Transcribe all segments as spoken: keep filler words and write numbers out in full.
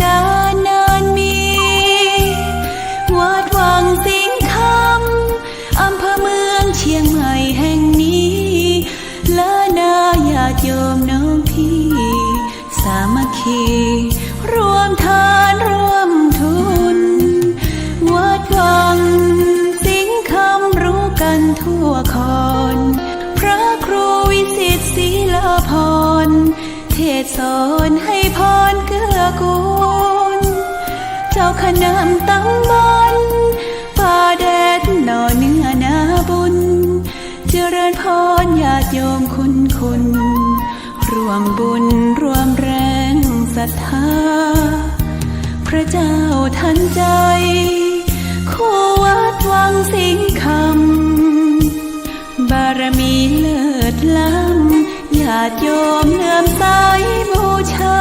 กาลนานมี วัดวังสิงห์คำ อำเภอเมืองเชียงใหม่แห่งนี้ และนาญาติโยมน้องพี่ สามัคคี ร่วมทานร่วมทุน วัดวังสิงห์คำรู้กันทั่วคอน พระครูวิสิตศรีลาภรณ์ เทศน์สอนให้พรเกื้อกูล เจ้าคณะตำบลป่าแดดหน่อเนื้อนาบุญ เจริญพรญาติโยมคุณคุณ ร่วมบุญร่วมแรงศรัทธา พระเจ้าทันใจ คู่วัดวังสิงห์คำ บารมีเลิศล้ำ ญาติโยมเลื่อมใสบูชา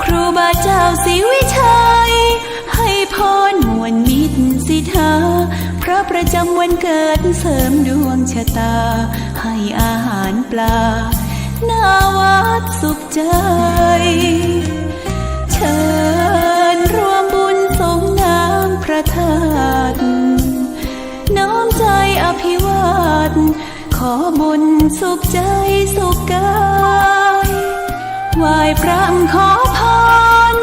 ครูบาเจ้าศรีวิชัย ให้พรม่วนมิตรสิทธา พระประจำวันเกิดเสริมดวงชะตา ให้อาหารปลา หน้าวัดสุขใจ เชิญร่วมบุญสรงน้ำพระธาตุ น้อมใจอภิวาท ขอบุญสุขใจสุขกาย ไหว้พระขอพร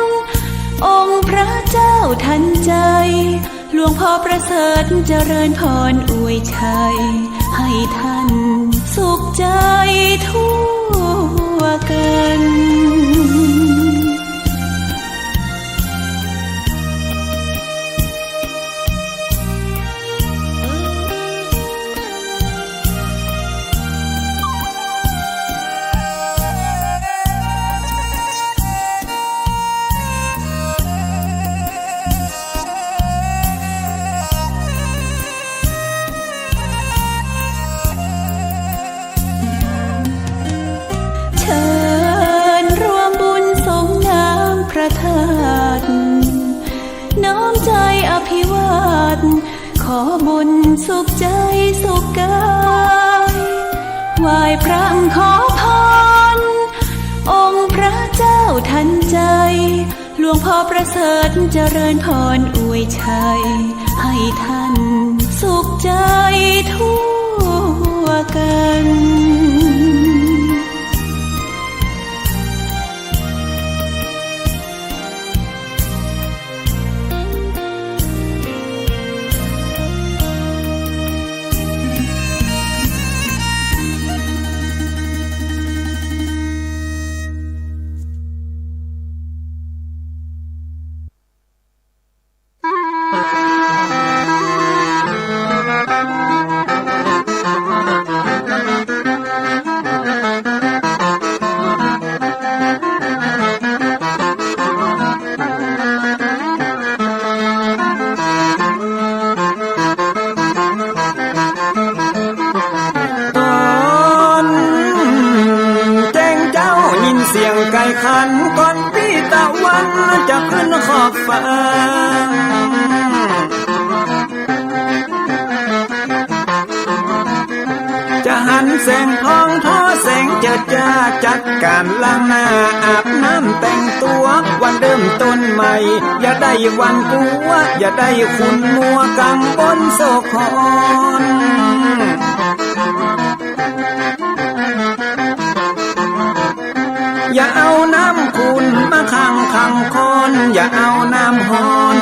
องค์พระเจ้าทันใจ หลวงพ่อประเสริฐเจริญพรอวยชัย ให้ท่านสุขใจทั่วกัน เชิญร่วมบุญสรงน้ำพระธาตุ น้อมใจอภิวาท ขอบุญสุขใจสุขกาย ไหว้พระขอพร องค์พระเจ้าทันใจ หลวงพ่อประเสริฐเจริญพรอวยชัย ให้ท่านสุขใจทั่วกันต๋อนแจ้งเจ๊ายินเสียงไก่ขัน ก่อนปี้ตะวันจะขึ้นขอบฟ้า จะหันแสงทองทอแสงเจิดจ้า จัดก๋านล้างหน้าอาบน้ำแต่งตั๋ว วันเริ่มต้นใหม่ อย่าได้หวาดกลัว อย่าได้ขุ่นมัว ก๋างบนโสกหอน อย่าเอาน้ำขุ่นมาขังขังคอน อย่าเอาน้ำฮ้อน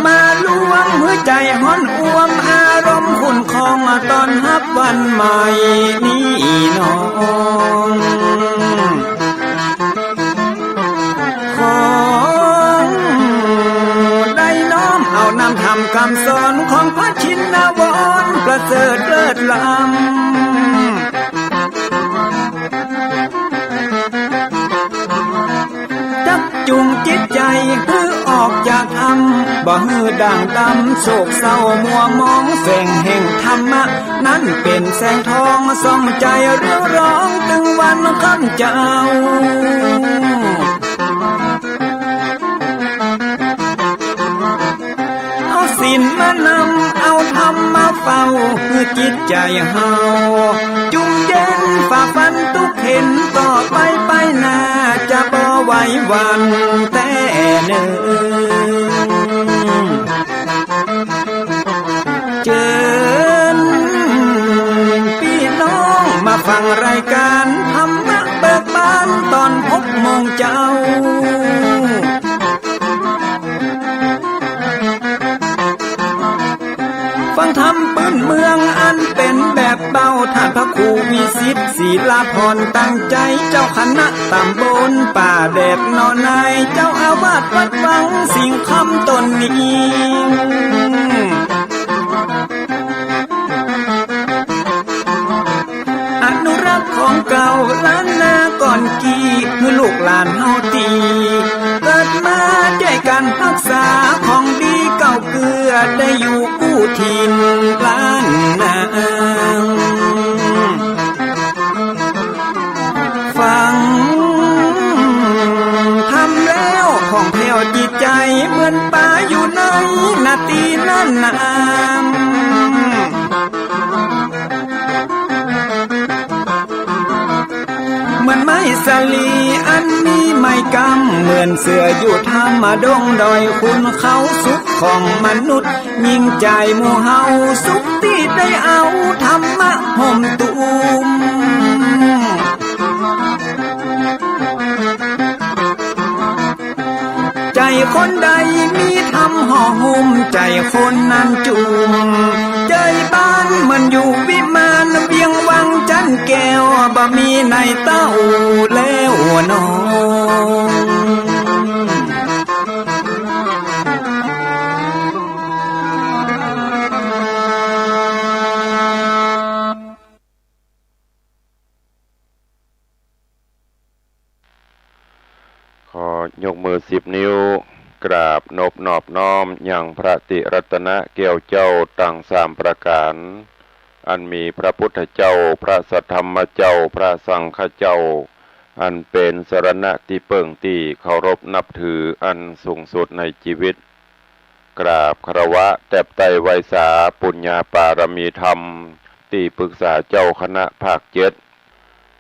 มาลวง หื้อใจ๋ฮ้อนอ่วม อารมณ์ขุ่นคอง ต้อนฮับวันใหม่นี้น้อง ขอได้น้อมเอานำธรรมกำสอน ของพระชินวรประเสริฐเลิศล้ำ จักจูงจิตใจ๋หื้อออกจากถ้ำ บ่หื้อด่างดำโศกเศร้ามัวหมอง แสงแห่งธรรมะนั้นเป๋นแสงทอง ส่องใจ๋เรืองรอง ตึงวันค่ำเจ้า เอาศีลมานำ เอาธรรมมาเฝ้า หื้อจิตใจ๋เฮาจุ่มเย็น ฝ่าฟันตุ๊กเข็ญ ต่อไปไปหน้า จะบ่หวา วันแต๊เน่อ เจิญปี้น้องมาฟังรายก๋านธรรมะเบิกบานต๋อนหกโมงเจ๊า ฟังธรรมปื้นเมืองอันเป๋นแบบเบา ต้านพระครูวิสิทธิ์ ศิลาภรณ์ ตั้งใจ๋ เจ้าคณะต๋ำบลป่าแดดหนอ นายเจ้าอาวาสวัดวังสิงห์คำต๋นนี้ อนุรักษ์ของเก่าล้านนาก่อนกี้ หื้อลูกหลานเฮาตี้เกิดมา จ้วยกั๋นฮักษาของดีเก่าเกื้อ ได้อยู่กู้ถิ่นล้านนา ฟังธรรมแล้วผ่องแผ้วจิตใจ๋ เหมือนป๋าอยู่ในนาตี้นั้นนา เหมือนไม้สาลีอันมีไม้กำ เหมือนเสืออยู่ถ้ำดงดอย ขุนเขาสุขของมนุษย์ ยิ่งใจ๋หมู่เฮาสุขตี้ได้เอาธรรมะห่มตุ้ม ใจ๋คนใดมีธรรมห่อหุ้ม ใจ๋คนนั้นจุ่ม ใจ๋บ้านเหมือนอยู่วิมาน เวียงวังจันทน์แก้ว บ่มีในเต้าแล้วหนอ ขอยกมือสิบนิ้ว กราบนบนอบน้อมยังพระติรัตนะแก้วเจ้าตังสามประก๋าน อันมีพระพุทธเจ้า พระสัทธรรมเจ้า พระสังฆเจ้า อันเป๋นสรณะตี้เปิ้งตี้เคารพนับถืออันสูงสุดในจีวิต กราบคารวะแตบไต้ไหว้สาปุญญาปารมีธรรม ตี้ปรึกษาเจ้าคณะภาคเจ็ด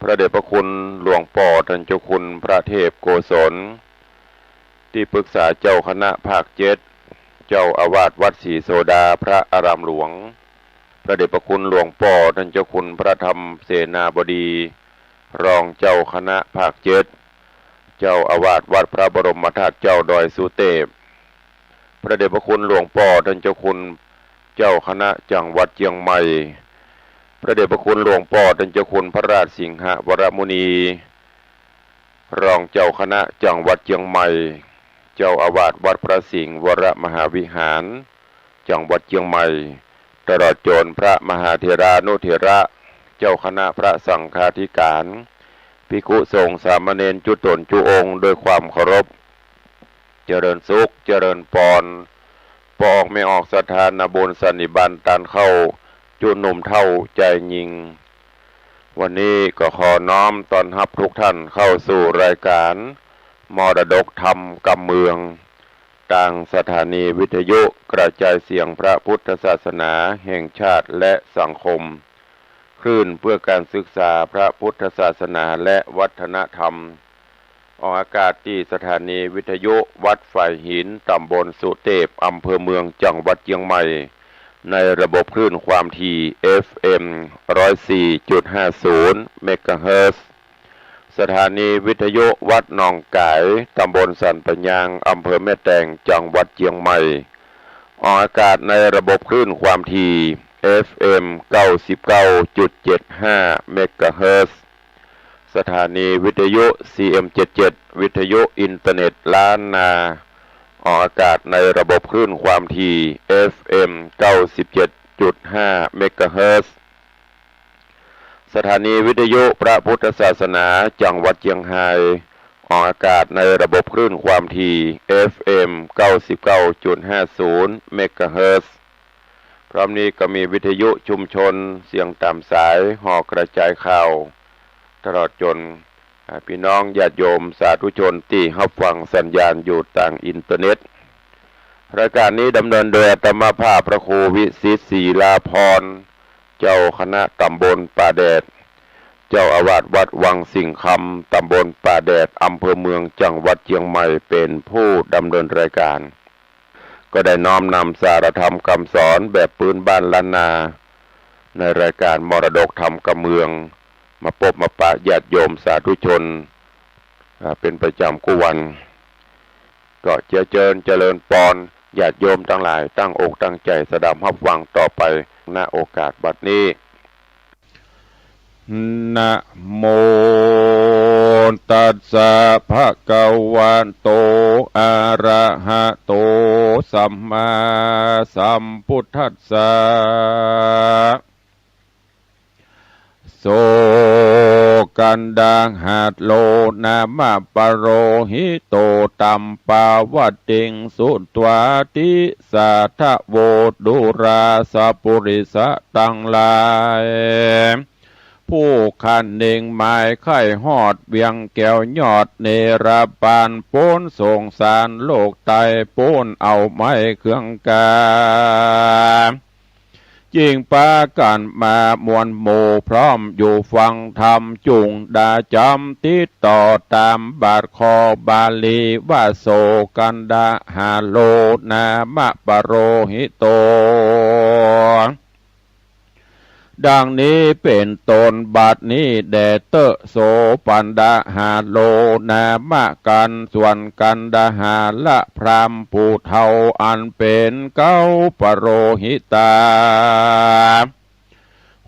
พระเดชพระคุณหลวงป้อต้านเจ้าคุณพระเทพโกศล ตี้ปรึกษาเจ้าคณะภาคเจ็ด เจ้าอาวาสวัดศรีโสดาพระอารามหลวง พระเดชพระคุณหลวงป้อต้านเจ้าคุณพระธรรมเสนาบดี รองเจ้าคณะภาคเจ็ด เจ้าอาวาสวัดพระบรมธาตุเจ้าดอยสุเตพ พระเดชพระคุณหลวงป้อต้านเจ้าคุณเจ้าคณะจังหวัดเจียงใหม่ พระเดชพระคุณหลวงป้อต้านเจ้าคุณพระราชสิงหวรมุนี รองเจ้าคณะจังหวัดเจียงใหม่ เจ้าอาวาสวัดพระสิงห์วรมหาวิหาร จังหวัดเจียงใหม่ ตลอดจ๋นพระมหาเถรานุเถระ เจ้าคณะพระสังฆาธิการ ภิกขุสงฆ์สามเณรจุ๊ต๋นจุ๊องค์ด้วยความเคารพ เจริญสุข เจริญปอน ป้อออกแม่ออกศรัทธานาบุญสันนิบาตต้านเข้า จุ๊หนุ่มเฒ่าจายญิง วันนี้ก็ขอน้อมต้อนฮับทุกท่านเข้าสู่รายการมรดกธรรมกำเมือง ตางสถานีวิทยุกระจายเสียงพระพุทธศาสนาแห่งชาติและสังคม คลื่นเพื่อการศึกษาพระพุทธศาสนาและวัฒนธรรม ออกอากาศตี้สถานีวิทยุวัดฝายหิน ตำบลสุเตพ อำเภอเมือง จังหวัดเจียงใหม่ ในระบบคลื่นความถี่ เอฟเอ็ม ร้อยสี่จุดห้าศูนย์ เมกะเฮิรตซ์ สถานีวิทยุวัดหนองก๋าย ตำบลสันป่ายยาง อำเภอแม่แตง จังหวัดเจียงใหม่ ออกอากาศในระบบคลื่นความถี่ เอฟเอ็ม เก้าสิบเก้าจุดเจ็ดห้า เมกะเฮิรตซ์ สถานีวิทยุ ซีเอ็มเจ็ดเจ็ด วิทยุอินเทอร์เน็ตล้านนา ออกอากาศในระบบคลื่นความถี่ เอฟเอ็ม เก้าสิบเจ็ดจุดห้า เมกะเฮิรตซ์ สถานีวิทยุพระพุทธศาสนาจังหวัดเจียงฮาย ออกอากาศในระบบคลื่นความถี่ เอฟเอ็ม เก้าสิบเก้าจุดห้าศูนย์ เมกะเฮิรตซ์ พร้อมนี้ก็มีวิทยุชุมชนเสียงต๋ามสาย ห่อกระจายข่าว ตลอดจ๋น อ่า ปี้น้องญาติโยมสาธุชนตี้ฮับฟังสัญญาณอยู่ตางอินเทอร์เน็ต รายการนี้ดำเนินโดยอาตมาภาพพระครูวิสิทธิ์ ศิลาภรณ์ เจ้าคณะตำบลป่าแดด เจ้าอาวาสวัดวังสิงห์คำ ตำบลป่าแดด อำเภอเมือง จังหวัดเจียงใหม่ เป๋นผู้ดำเนินรายก๋าน ก็ได้น้อมนำสาระธรรมกำสอนแบบปื้นบ้านล้านนา ในรายก๋านมรดกธรรมกำเมือง มาปบมาปะญาติโยมสาธุชน อ่า เป๋นประจ๋ำกู้วัน ก็เจื้อเจิญเจริญปอน ญาติโยมตังหลายตั้งอกตั้งใจ๋สดับฮับฟังต่อไป ณ โอกาสบัดนี้ นะโมตัสสะ ภะคะวะโต อะระหะโต สัมมาสัมพุทธัสสะ โส กันดหะโล นามะ ปะโรหิโต ตัมปะวะติง สุตวา ติสาทะโว ดูราสะปุริสะตังหลาย ผู้คะเน่งหมายใค่ฮอดเวียงแก้วยอดเนรปาน ป๊นสงสารโลกไต ป๊นเอาไม้เคืองกา จึงปากั๋นมามวลหมู่พร้อมอยู่ฟังธรรม จุ่งดาจ๋ำติดต่อต๋ามบาทข้อบาลีว่า โส กันดหะโล นามะ ปะโรหิโต ดังนี้เป๋นต้น บัดนี้แด่เต๊อะ โส กันดหะโล นามะ กัน ส่วนกันดหะละพราหมณ์ผู้เฒ่าอันเป๋นเก๊าปะโรหิตา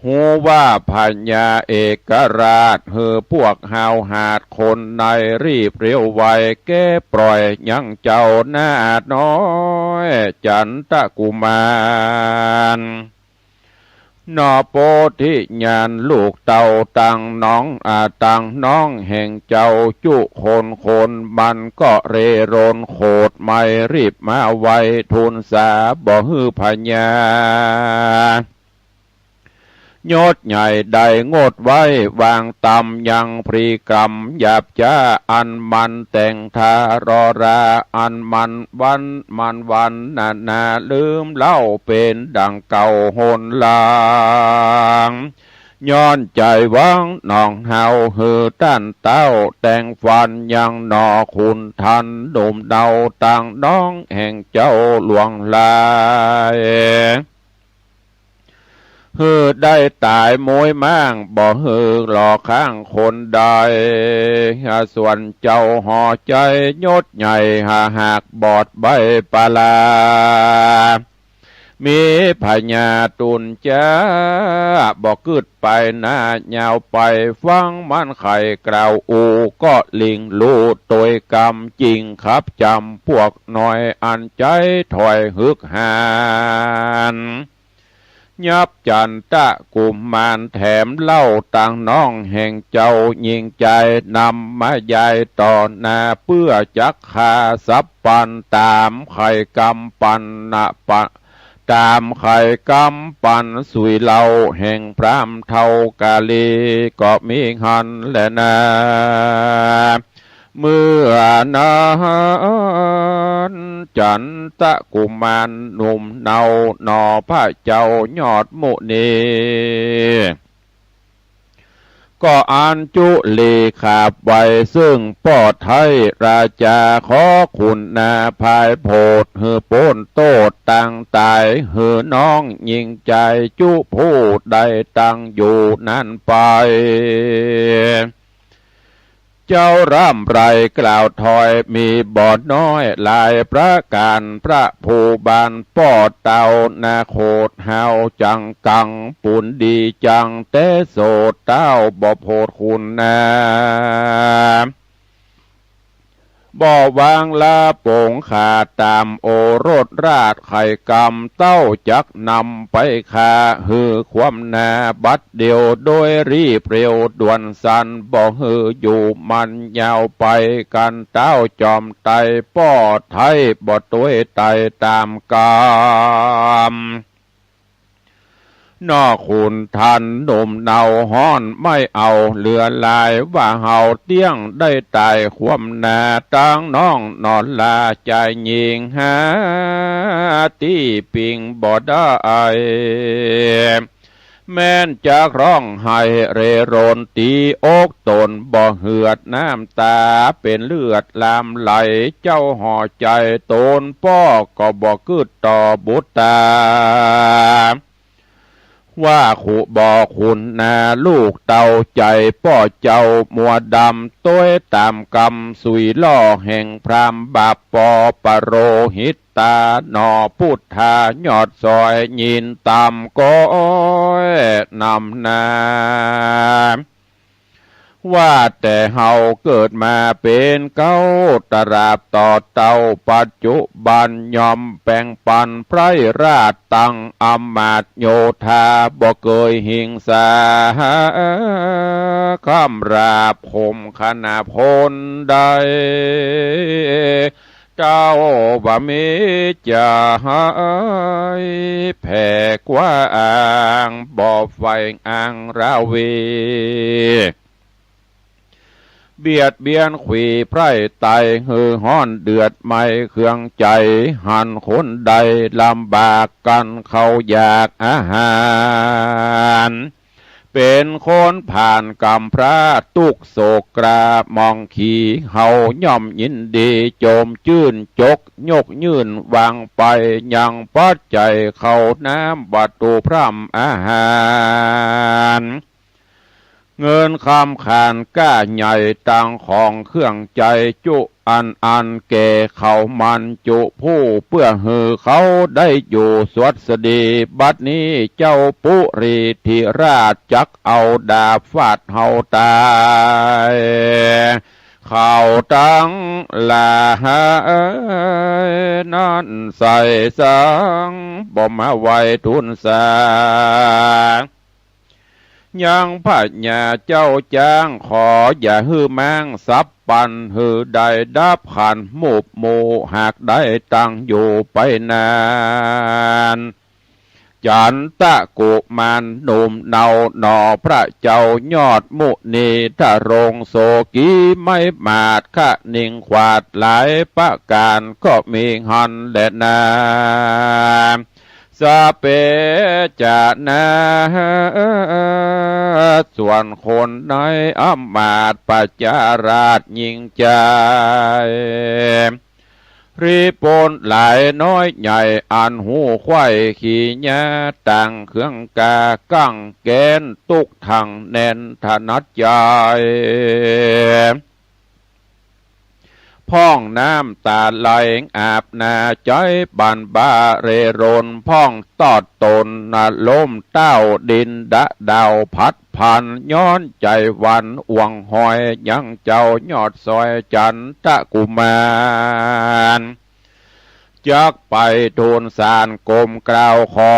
ฮู้ว่าพญาเอกราชหื้อพวกฮาวหาดคนในรีบเร็วไว แก้ปล่อยยังเจ้านาน้อยจันตะกุมาร นอโปธิญาณลูกเต้าตังน้อง อ่า ตังน้องแห่งเจ้าจุคนคน มันก็เร่รนโขดไมรีบมาไว ทูลสาบ่หื้อพญา ยศใหญ่ได้งดไว้ วางตำยังพลีกรรมหยาบจ๊า อันมันแต่งทารอรา อันมันวัน มันวันนานา ลืมเล่าเป๋นดังเก่าหนหลัง ย้อนใจ๋หวังน้องเฮาหื้อต้านเต้า แต่งฝันยังหนอขุนทันหนุ่มเนา ตังน้องแห่งเจ้าหลวงหลาย หื้อได้ต๋ายม้วยม่าง บ่หื้อหล่อข้างคนใด ส่วนเจ้าห่อใจ๋ยศใหญ่ หาหากบอดใบ้ปลา มีพญาตุนจ้า บ่กึ๊ดไปหน้ายาวไป ฟังมันใค่กล่าวอู้ ก็ลิงลู่ตวยกำ จิ่งขับจ๋ำพวกน้อย อันใจ๋ถอยฮึกหาญ ยับจันตะกุมารแถมเล่า ตังน้องแห่งเจ้าหญิงใจ๋ นำมายายต่อหน้า เปื้อจักฆ่าสับปัน ต๋ามใค่กำปันนะปะ ต๋ามใค่กำปันสุยเล่า แห่งพราหมณ์เฒ่ากาลี ก็มีหั้นแลนา เมื่อนั้นจันตะกุมารหนุ่มเนา หนอพระเจ้ายอดมุนี ก็อัญจุลีขาบไหว้ซึ่งป้อไท้ราจา ขอคุณนาพายโผด หื้อป๊นโต้ษตังต๋าย หื้อน้องหญิงใจ๋จุผู้ได้ตั้งอยู่นั้นไป เจ้าร่ำไรกล่าวถอยมีบ่น้อยหลายประก๋าน พระภูบาลป้อเต้านาโขดเฮาจังกัง ปูนดีจังแต่โสดเต้าบ่โผดคุณนา บ่วางละปงข้าต๋ามโอรสราช ใค่กำเต้าจักนำไปฆ่า หื้อความนาบัดเดี่ยวโดยรีบเร็วด่วนสัน บ่หื้ออยู่มันยาวไป กั๋นเต้าจอมไตป้อไท้บ่ตวยไตต๋ามกำ นอขุนทันหนุ่มเนาฮ้อนไม่เอาเหลือหลาย ว่าเฮาเตี้ยงได้ต๋ายความนา ตังน้องนอนลาจายญิงหาตี้ปิงบ่ได้ แม้นจักฮ้องไห้เร่รน ตี๋อกต๋นบ่เหือดน้ำต๋า เป๋นเลือดหลั่งไหล เจ้าห่อใจ๋ต๋นป้อก็บ่กึ๊ดต่อบุตต๋า ว่าคุบ่คุณนาลูกเต้า ใจ๋ป้อเจ้ามัวดำ ตวยต๋ามกำสุยล่อแห่งพราหมณ์บาปปอ ปโรหิตต๋าหน่อ ปุทธายอดสอยยินต๋ามก้อยนำนา ว่าแต่เฮาเกิดมาเป๋นเก๊า ตราบต่อเต้าปัจจุบัน ย่อมแป่งปันไพร่ราชย์ตังอำมาตย์โยธา บ่เกยหิงสา คร่ำราบข่มขนาบคนใด เต้าบ่มีจะหายแผ่กว้าง บ่ใฝ่อังราวี เบียดเบียนขวี้ไพร่ไต หื้อฮ้อนเดือดไหม้เคืองใจ๋ หันคนใดลำบากกั๋นข้าวอยากอาหาร เป๋นคนผ่านก๋ำพร้า ตุ๊กข์โศกกล้าหมองขี เฮาย่อมยินดีจมจื้น จกยกยื่นวางไป ยังปัจจัยข้าวน้ำวัตถุพร่ำอาหาร เงินคำขานก้าใหญ่ ตังของเครื่องใจ๊จุอันอัน แก่ข้าวมันจุผู้ เปื้อหื้อเขาได้อยู่สวัสดี บัดนี้เจ้าปุรีธิราชจักเอาดาบฟาดเฮาต๋าย เขาตังหลายนั้นใส่สัง บ่มาไหว้ทูลสา ยังพญาเจ้าจ๊าง ขออย่าหื้อม้างสับปัน หื้อได้ดับขันธ์หมุบหมู่ หากได้ตั้งอยู่ไปนาน จันตะกุมารหนุ่มเนาหนอ พระเจ้ายอดมุนี ถ้ารงโสกีไม่หมาด คะนิงขวาดหลายประก๋าน ก็มีหั้นแลนา สะเปจะนา ส่วนคนในอำมาตย์ประชาราชยิ่งใจ๋ ริปนหลายน้อยใหญ่ อันฮู้ไขว่ขีญา ตั้งเครื่องกล้ากั้งแก๊น ตุ๊กข์ทั้งแน่นถนัดใจ๋ พ่องน้ำต๋าไหลอาบหน้าใจ๊ บันบาเร่รน พ่องตอดต๋นนะล้มเต้าดินดะดาวพัดพัน ย้อนใจ๋หวั่นอ่วงหอย ยังเจ้ายอดสอยจันตะกุมาร จักไปทูลสารกรมกล่าวขอ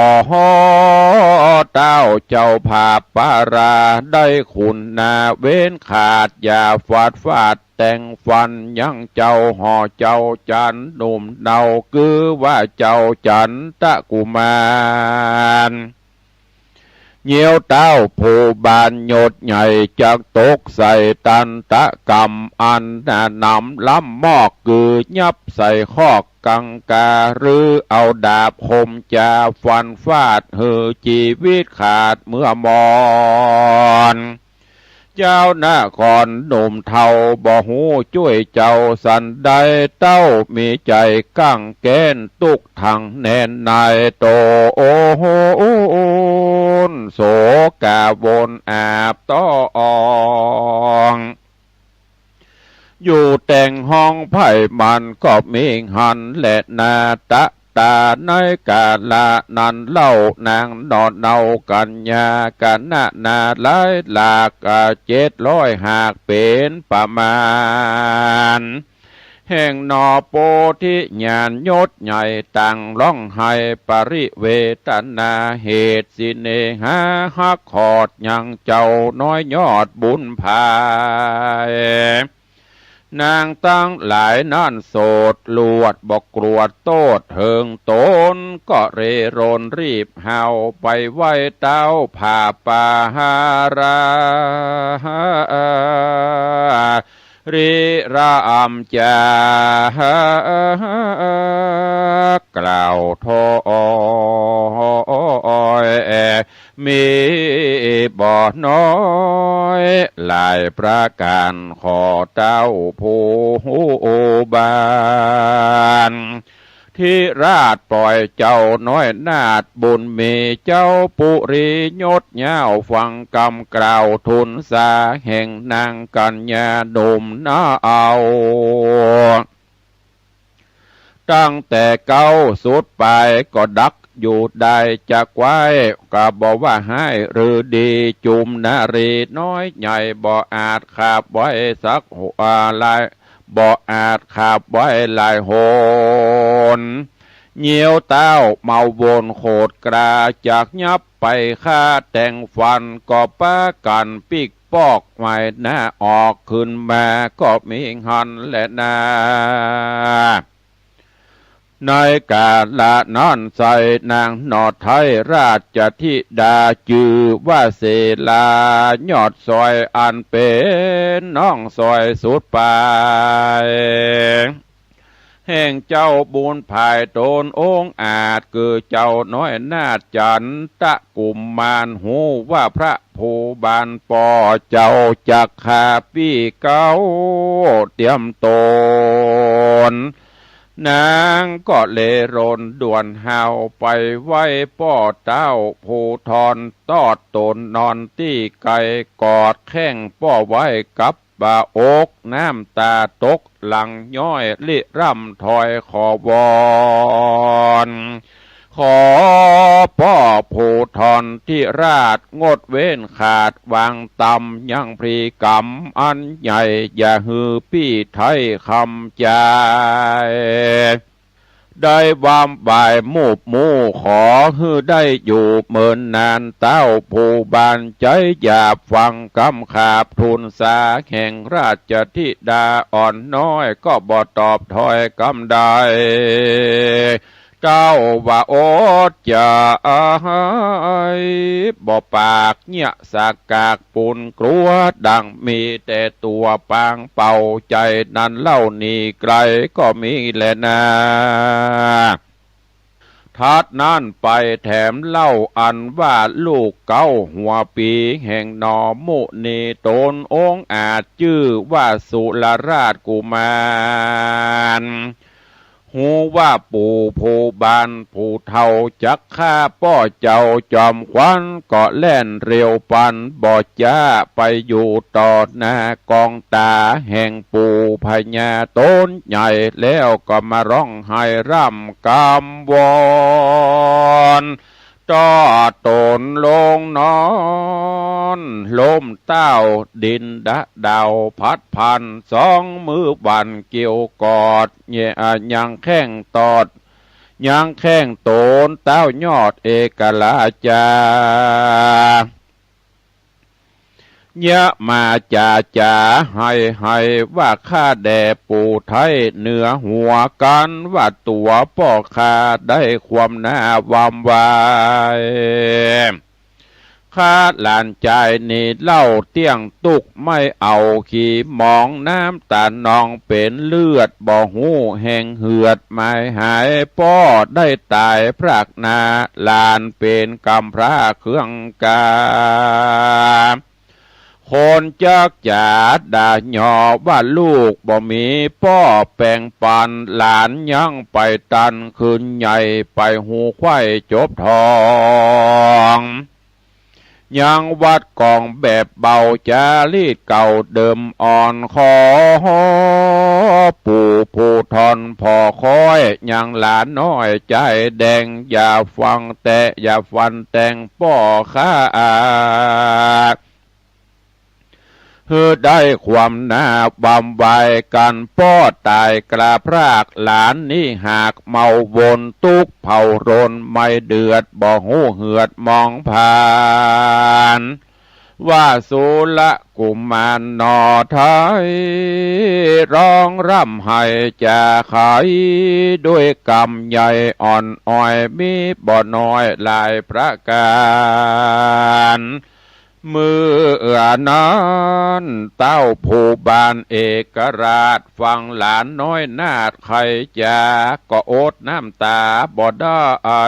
เต้าเจ้าภาพปารา ได้คุณนาเว้นขาด อย่าฟาดฟาดแต่งฟัน ยังเจ้าห่อเจ้าจันหนุ่มเนา คือว่าเจ้าจันตะกุมาร เยียวเต้าผู้บานยศใหญ่ จักตกใส่ตันตะกรรม อันหนามล้ำมอก คือยับใส่คอกกังกา หรือเอาดาบคมจาฟันฟาด หื้อจีวิตขาดเมื่อมอน เจ้านครหนุ่มเฒ่าบ่ฮู้จ้วยเจ้าสันใด เต้ามีใจ๋กั้งแก๊นตุ๊กข์ทั้งแน่นใน โตโอโหนโศกาวนอาบต้อง อยู่แต่งห้องไพร่มันก็มีหั้นแลนา ตะต๋าในกาละนั้นเล่านางหน่อเนากัญญา กะนานาหลายหลาก อ่า เจ็ดร้อยหากเป๋นประมาณ แห่งหน่อโพธิญาณยศใหญ่ ต่างฮ้องไห้ปริเวทนา เหตุเสน่หาฮักขอดยังเจ้าน้อยยอดบุญภาย นางตังหลายนั้นโสดหลวดบ่กลัวโตษเถิงต๋น ก็เร่รนรีบเฮาไปไหว้เต้าผาปาหารา ริรามจากล่าวถ้อย มี บ่น้อยหลายประก๋าน ขอเต้าผู้บาน ธิราชปล่อยเจ้าน้อยนาถบุญมี เจ้าปุริยศยาวฟังกำกล่าวทูลสา แห่งนางกัญญาหนุ่มนาเอา ตั้งแต่เก๊าสุดปลายก็ดักอยู่ได้จักไว้ ก็บ่ว่าฮ้ายหรือดี จุมนารีน้อยใหญ่บ่อาจขับไว้สักหน บ่อาจขับไว้หลายหน เยียวเต้าเมาวนโขดกล้า จักยับไปฆ่าแต่งฟัน ก็ปากั๋นปิ๊กปอกไม้หน้าออก ขึ้นมาก็มีหั้นแลนา ในกาละนั้นไส้นางหนอไทยราชธิดา จื้อว่าเสลายอดสอย อันเป๋นน้องสอยสุดปลาย แห่งเจ้าบุญผายต๋นองอาจ คือเจ้าน้อยนาถจันตะกุมมาร ฮู้ว่าพระผู้บานป้อเจ้าจักฆ่าปี้เก๊าเตียมต๋น นางก็เลยรนด่วนฮาวไปไหว้ป้อเต้าผู้ทอน ตอดต๋นนอนตี้ไกล กอดแข้งป้อไว้กับบ่าอก น้ำต๋าตกหลั่งย้อย ริร่ำถอยขอวอน ขอป้อผู้ทอนธิราช งดเว้นขาดวางตำ ยังพลีกรรมอันใหญ่ อย่าหื้อปี้ไท้คำจาย ได้วามบ่ายมูบมู่ ขอหื้อได้อยู่เมินนาน เต้าผู้บานใจ๊หยาบฟังกำขาบทูลสา แห่งราชธิดาอ่อนน้อย ก็บ่ตอบถ้อยกำใด เต้าว่าอดจะอาย บ่ปากเยียะสากากปูนกลัว ดังมีแต่ตั๋วปางเป่า ใจ๋นั้นเล่าหนีไกลก็มีแลนา ถัดนั้นไปแถมเล่าอันว่าลูกเก๊าหัวปี๋ แห่งหนอมุนีต๋นองอาจ จื้อว่าสุรราชกุมาร ฮู้ว่าปู่ผู้บานผู้เฒ่าจักฆ่าป้อเจ้าจอมขวัญ ก็แล่นเร็วปันบ่จ๊า ไปอยู่ต่อหน้ากองต๋าแห่งปู่พญาต๋นใหญ่ แล้วก็มาร้องไห้ร่ำกำวอน ตอดต๋นลงนอน ล้มเต้าดินดะดาวพัดพัน สองมือบั่นเกี่ยวกอด เย ยังแข้งตอด ยังแข้งต๋นเต้ายอดเอกราชา เยียะมาจ๋าจ๋าไห้ไห้ ว่าข้าแด่ปู่ไท้เหนือหัวกั๋น ว่าตั๋วป้อข้าได้ความหน้าวามวาย ข้าหลานจายนี้เล่าเตี้ยงตุ๊กข์ไม่เอาขี้หมอง น้ำต๋านองเป๋นเลือดบ่ฮู้แห่งเหือดหมายหาย ป้อได้ต๋ายพรากนา หลานเป๋นกำพร้าเครื่องกา คนจักจ๋าด่าหย่อว่าลูกบ่มีป้อแป่งปัน หลานยังไปตันคืนใหญ่ ไปฮูไขว้จบทอง ยังวัดกองแบบเบาจารีตเก่าเดิมอ่อน ขอปู่ผู้ทอนผ่อค้อย ยังหลานน้อยจายแดง อย่าฟังแต๊ อย่าฟันแต่งป้อข้า หื้อได้ความหน้าวามวายกั๋น ป้อต๋ายกล้าพราก หลานนี้หากเมาวน ตุ๊กข์เผารนไม่เดือด บ่ฮู้เหือดหมองผาน ว่าสุรกุมารหนอไท้ ร้องร่ำไห้จ๋าไข ด้วยกำใหญ่อ่อนอ้อย มีบ่น้อยหลายประก๋าน เมื่อนั้นเต้าผู้บานเอกราช ฟังหลานน้อยนาถไขจ๋า ก็อดน้ำต๋าบ่ได้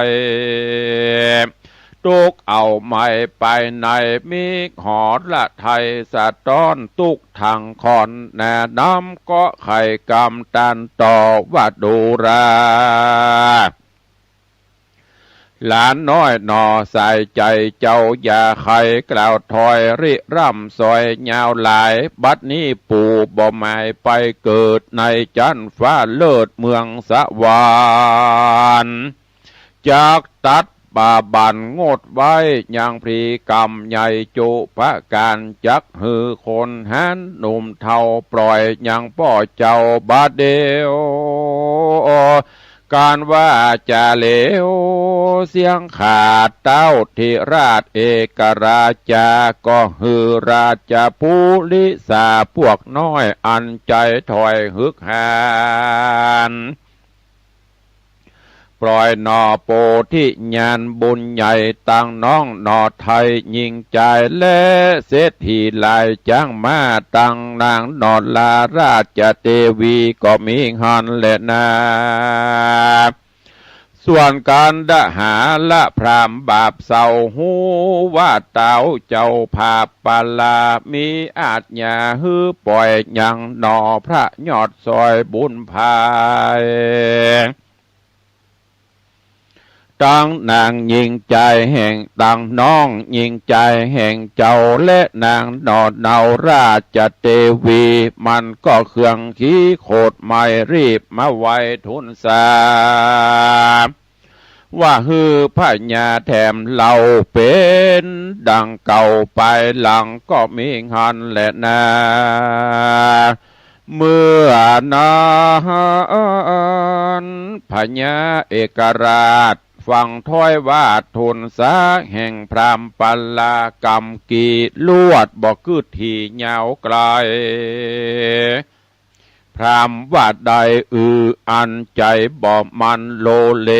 ตุ๊กเอาไหมไปใน มีหอระไทยสะต๊อนตุ๊กถังคอน นาน้ำก็ไขกำตันต่อว่าดูรา หลานน้อยหน่อสายใจ๋เจ้า อย่าไขกล่าวถอยริร่ำสอยยาวหลาย บัดนี้ปู่บ่หมายไปเกิดในจั๊นฟ้าเลิศเมืองสวรรค์ จักตัดปาบันงดไว้ยังพลีกรรมใหญ่จุประก๋าน จักหื้อคนหันหนุ่มเฒ่าปล่อยยังป้อเจ้าบาดเดียว ก๋านว่าจะเลวเสี้ยงขาด เต้าธิราชเอกราชจาก็หื้อราชปุริสาปวกน้อยอันใจ๋ถอยฮึกหาน ปล่อยหน่อโปธิญาณบุญใหญ่ตังน้องหน่อไทยหญิงใจ๋ และเศรษฐีหลายจ๊างมาตังนางหน่อลาราชเตวีก็มีหั้นแลนา ส่วนกันดหาละพราหมณ์บาปเศร้า ฮู้ว่าเต้าเจ้าผาปาลา มีอาจญาหื้อปล่อยยังหน่อพระยอดซอยบุญภาย ตังนางหญิงใจ๋แห่ง ตังน้องหญิงใจ๋แห่งเจ้า และนางหน่อเนาราชเตวี มันก็เคืองขี้โขดไม่รีบมาไหว้ทูลสา ว่าหื้อพญาแถมเล่าเป๋นดังเก่า ไปหลังก็มีหั้นแลนา เมื่อนั้นพญาเอกราชฟังถ้อยว่าทูลสาแห่งพราหมณ์ปาลากำกีลวดบ่กึ๊ดถี่ยาวไก๋ พราหมณ์ว่าได้อืออันใจ๋บ่มันโลเล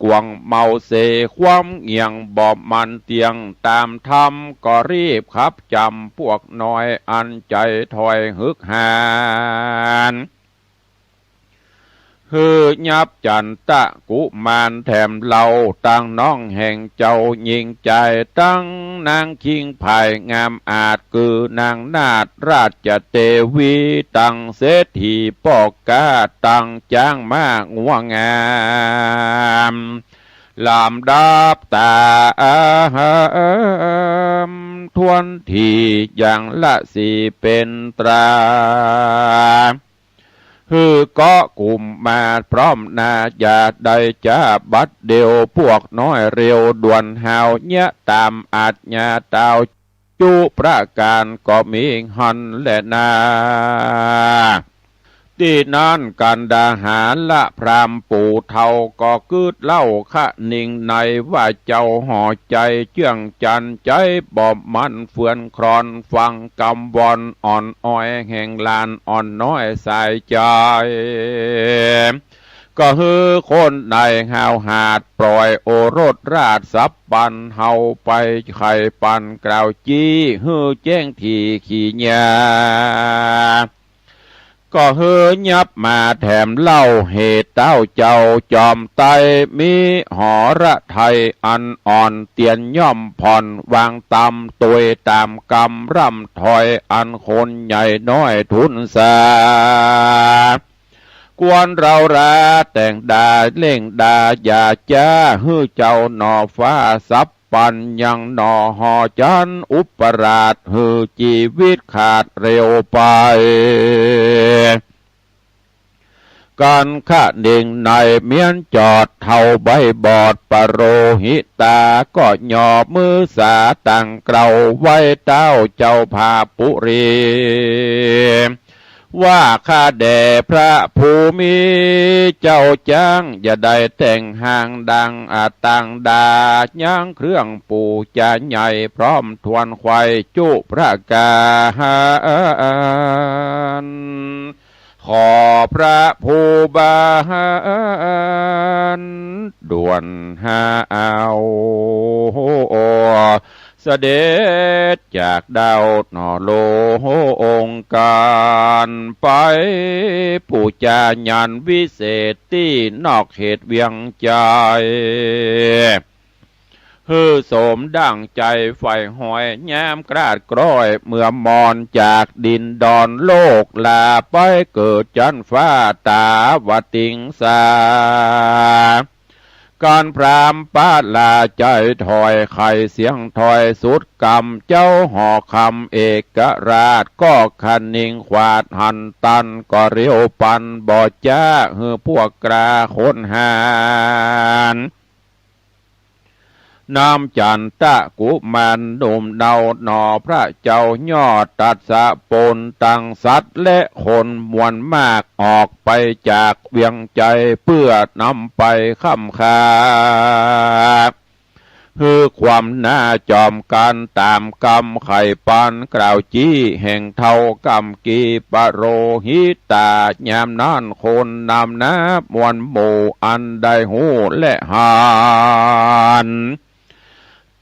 กวางเมาเสความเงี่ยงบ่มันเตี้ยง ต๋ามธรรมก็รีบขับจ๋ำปวกน้อยอันใจ๋ถอยฮึกหาน หื้อยับจันตะกุมารแถมเล่า ตังน้องแห่งเจ้าหญิงใจ๋ ตังนางคิงผายงามอาจ คือนางนาฏราชเตวี ตังเศรษฐีป้อก๊า ตังจ๊างม้างัวงาม ลำดับต๋ามถ้วนถี่อย่างละสี่เป๋นตรา หื้อเกาะกุมมาพร้อมนา อย่าได้จ๊าบัดเดียว ปวกน้อยเร็วด่วนหาว เยียะต๋ามอาจญาเต้าจุประก๋านก็มีหั้นแลนา ตี้นั้นกันดาหาละพราหมณ์ปู่เฒ่าก็กึ๊ดเล่าคะนิงใน ว่าเจ้าหอใจ๋เจื้องจันใจ๋บ่มันเฟื่อนคลอน ฟังกำวอนอ่อนอ้อยแห่งหลานอ่อนน้อยสายใจ๋ ก็หื้อคนในห้าวหาดปล่อยโอรสราชสัพพันธ์ เฮาไปไขปันกล่าวจี้ หื้อแจ้งถี่ขี่ญา ก็หื้อยับมาแถมเล่า เหตุเต้าเจ้าจอมไตร มีหอระไทยอันอ่อน เตียนย่อมผ่อนวางตำ ตวยต๋ามกำร่ำถอย อันคนใหญ่น้อยทูลสา ควรเฮาราแต่งดาเร่งดา อย่าจ๊าหื้อเจ้าหน่อฟ้าสัพพันธ์ ยังหน่อหอจันอุปราช หื้อจีวิตขาดเร็วไป กันคะนิงในเมียนจอดเฒ่าใบบอด ปโรหิตาก็หย่อมือสา ตั้งเกล้าไหว้เต้าเจ้าผาปุรี ว่าข้าแด่พระภูมิเจ้า จ๊างอย่าได้แต่งห่างดังอาตังดา ยังเครื่องปู่จาใหญ่พร้อมถ้วนไขว่จุประก๋าน ขอพระผู้บานด่วนหาเอา เสด็จจากดาวหน่อลงก๋านไป ปู่จาญาณวิเศษตี้นอกเขตเวียงใจ๋ หื้อสมดั่งใจ๋ใฝ่หอย ยามกราดกร้อยเมื่อมอน จากดินดอนโลกลาไปเกิดจั๊นฟ้า ตาวติงสา กันพราหมณ์ปะลาใจ๋ถอย ใค่เสี้ยงถอยสุดกำ เจ้าหอคำเอกราช ก็คะนิงขวาดหันตัน ก็เร็วปันบ่จ๊า หื้อพวกกล้าคนหาญ นำจันตะกุมารหนุ่มเนาหนอ พระเจ้ายอดตัสสะปนตังสัตว์และคนมวลมาก ออกไปจากเวียงใจ๋ เปื้อนำไปค้ำคา หื้อความหน้าจอมกั๋น ต๋ามกำใค่ปานกล่าวจี้ แห่งเฒ่ากำกีปโรหิตา ยามนั้นคนนำหน้ามวลหมู่ อันได้ฮู้และหัน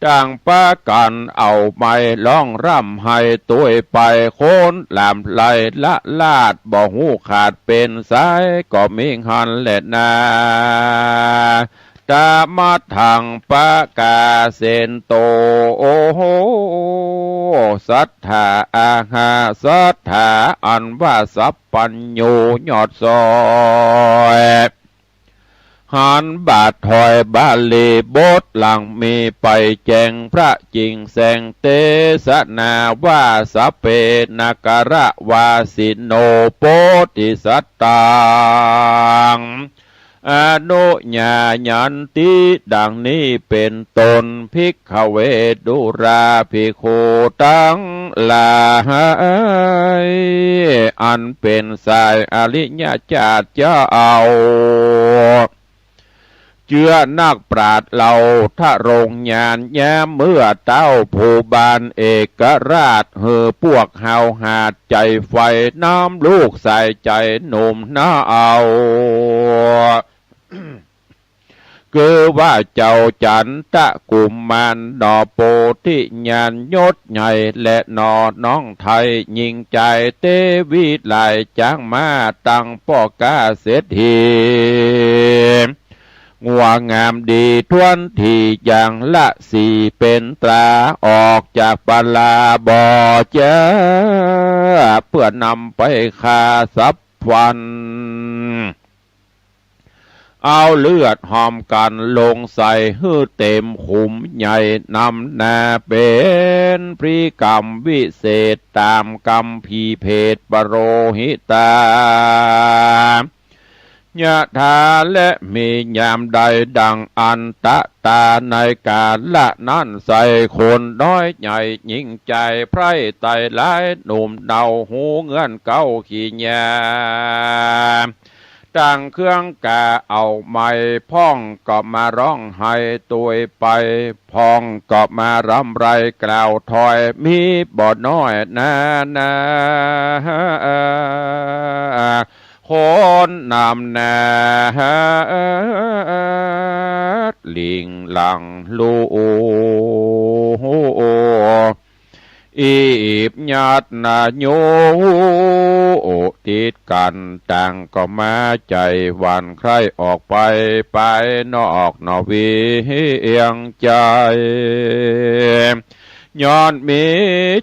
ต่างปากั๋นเอาไม้ฮ้องร่ำไห้ตวยไป คนหลามไหลละลาด บ่ฮู้ขาดเป๋นสาย ก็มีหั้นแลนา ตะมะทังปะกาเสนโต โอโห สัตถาอาหา สัตถาอันว่าสัพพัญญูยอดซ้อย หันบาทถอยบาลีบทหลังมีไปแจ้งพระจิ่งแสงเตสนาว่า สัพเพนครวาสิโน โพธิสัตตัง อนุญายันติ ดังนี้เป๋นต้น ภิกขเว ดูราภิกขุตังหลาย อันเป๋นสายอริยเจ้า เจื้อนักปราชญ์เหล่าทรงญาณ ยามเมื่อเต๊าผู้บานเอกราช หื้อพวกเฮาหาดใจ๋ใฝ่ นำลูกสายใจ๋หนุ่มนาเอา คือว่าเจ้าจันตะกุมารหนอ โพธิญาณยศใหญ่แลหนอ น้องไท้หญิงใจ๋เตวิไล จักมาตังป้อก๊าเศรษฐี งัวงามดีถ้วนที อย่างละสี่เป๋นตรา ออกจากปาลาบ่จ๊า เปื้อนำไปฆ่าสัพพัน เอาเลือดหอมกั๋นลงใส่ หื้อเต๋มขุมใหญ่นำหน้า เป๋นพรีกรรมวิเศษ ต๋ามกำพีเภทปโรหิตา ยะถา และมียามใดดังอันตะตา ในกาละนั้นไส้ คนน้อยใหญ่หญิงใจ๋ ใผร่ไตร้ายหนุ่มเนา ฮู้เงื่อนเก๊าขี้ยา ต่างเครื่องกาเอาไม้ พ่องก็มาฮ้องไห้ตวยไป พ่องก็มารำไรกล่าวถอย มีบ่น้อยนานา คนนำหน้า หลิงหลังลู่ อีบยัดนาโย ติดกั๋นต่างก็มา ใจ๋หวั่นใคร่ออกไป ไปนอกหนอเวียงใจ๋ ย้อนมี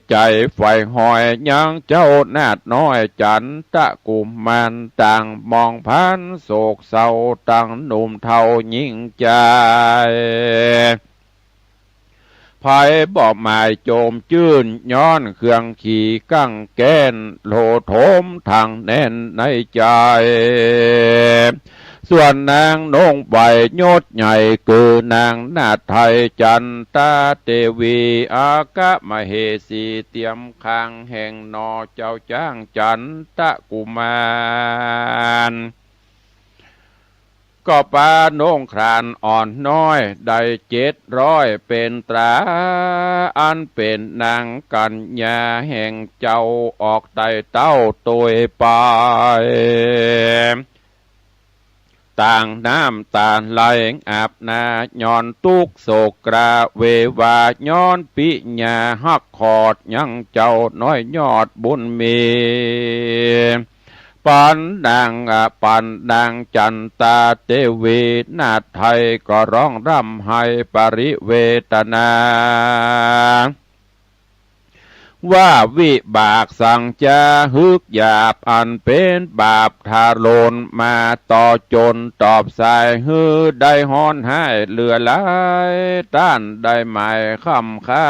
ใจ๋ใฝ่หอย ยังเจ้านาถน้อยจันตะกุมาร ต่างมองผันโศกเศร้า ตังหนุ่มเฒ่าหญิงใจ๋ ใผบ่หมายโจมจื้น ย้อนเครื่องขีกั้งแก้น โหลโถมทางแน่นในใจ๋ ส่วนนางนงใบยศใหญ่ คือนางนาถไทยจันตาเตวี อัคคมเหสีเตียมข้างแห่งหนอ เจ้าจ๊างจันตะกุมาร ก็ปานงครานอ่อนน้อยได้เจ็ดร้อย เป๋นตรา อันเป๋นนางกัญญาแห่งเจ้า ออกไต่เต้าตวยไป ต่างน้ำต๋าไหลอาบหน้า ย้อนตุ๊กข์โศกกราเววา ย้อนปิญาฮักขอดยังเจ้าน้อยยอดบุญมี ปั๋นนาง อ่า ปั๋นนางจั๋นตาเตวี นาฏไทยก็ฮ้องร่ำไห้ปริเวทนา ว่าวิบากสังจา หึกหยาบอันเป๋นบาปทารุณมาต่อจนตอบสาย หื้อได้ฮ้อนไห้เหลือหลาย ต้านได้หมายค่ำค่า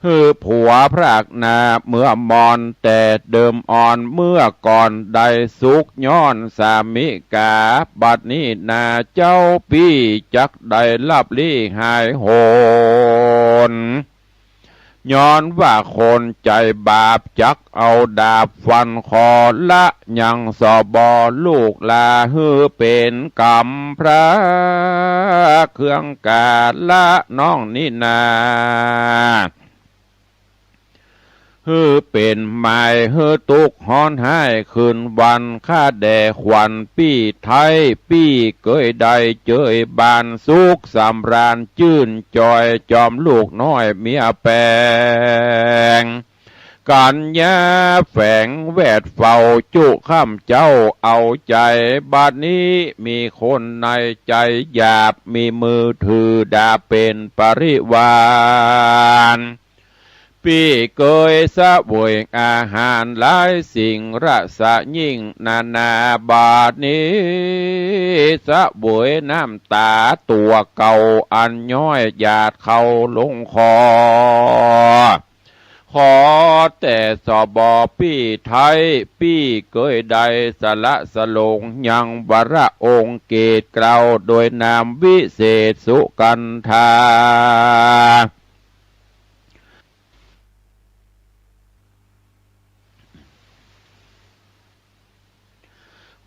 หื้อผัวพรากหน้าเมื่อมอน แต่เดิมอ่อนเมื่อก่อนได้สุขย้อนสามิกา บัดนี้นาเจ้าปี้จักได้ลับลี้หายโหน ย้อนว่าคนใจ๋บาปจักเอาดาบฟันคอ ละยังสบลูกหล้า หื้อเป๋นกำพร้าเครื่องกล้า ละน้องนี้นา หื้อเป๋นหมายหื้อตุ๊กฮ้อนไห้คืนวัน ข้าแด่ขวัญปี้ไทย ปี้เกยได้เจยบานสุขสำราญจื้นจอย จอมลูกน้อยเมียแป๋ง กัญญาแฝงแวดเฝ้าจุค่ำเจ๊าเอาใจ๋ บัดนี้มีคนในใจ๋หยาบ มีมือถือดาบเป๋นปริวาร ปี้เกยเสวยอาหารหลายสิ่งรสยิ่งนานา บัดนี้เสวยน้ำต๋าตั๋วเก่า อันย้อยหยาดเข้าลงคอ ขอแต่สบปี้ไทย ปี้เกยได้สละสลงยังวระองค์เกตเกล้า โดยนามวิเศษสุกันธา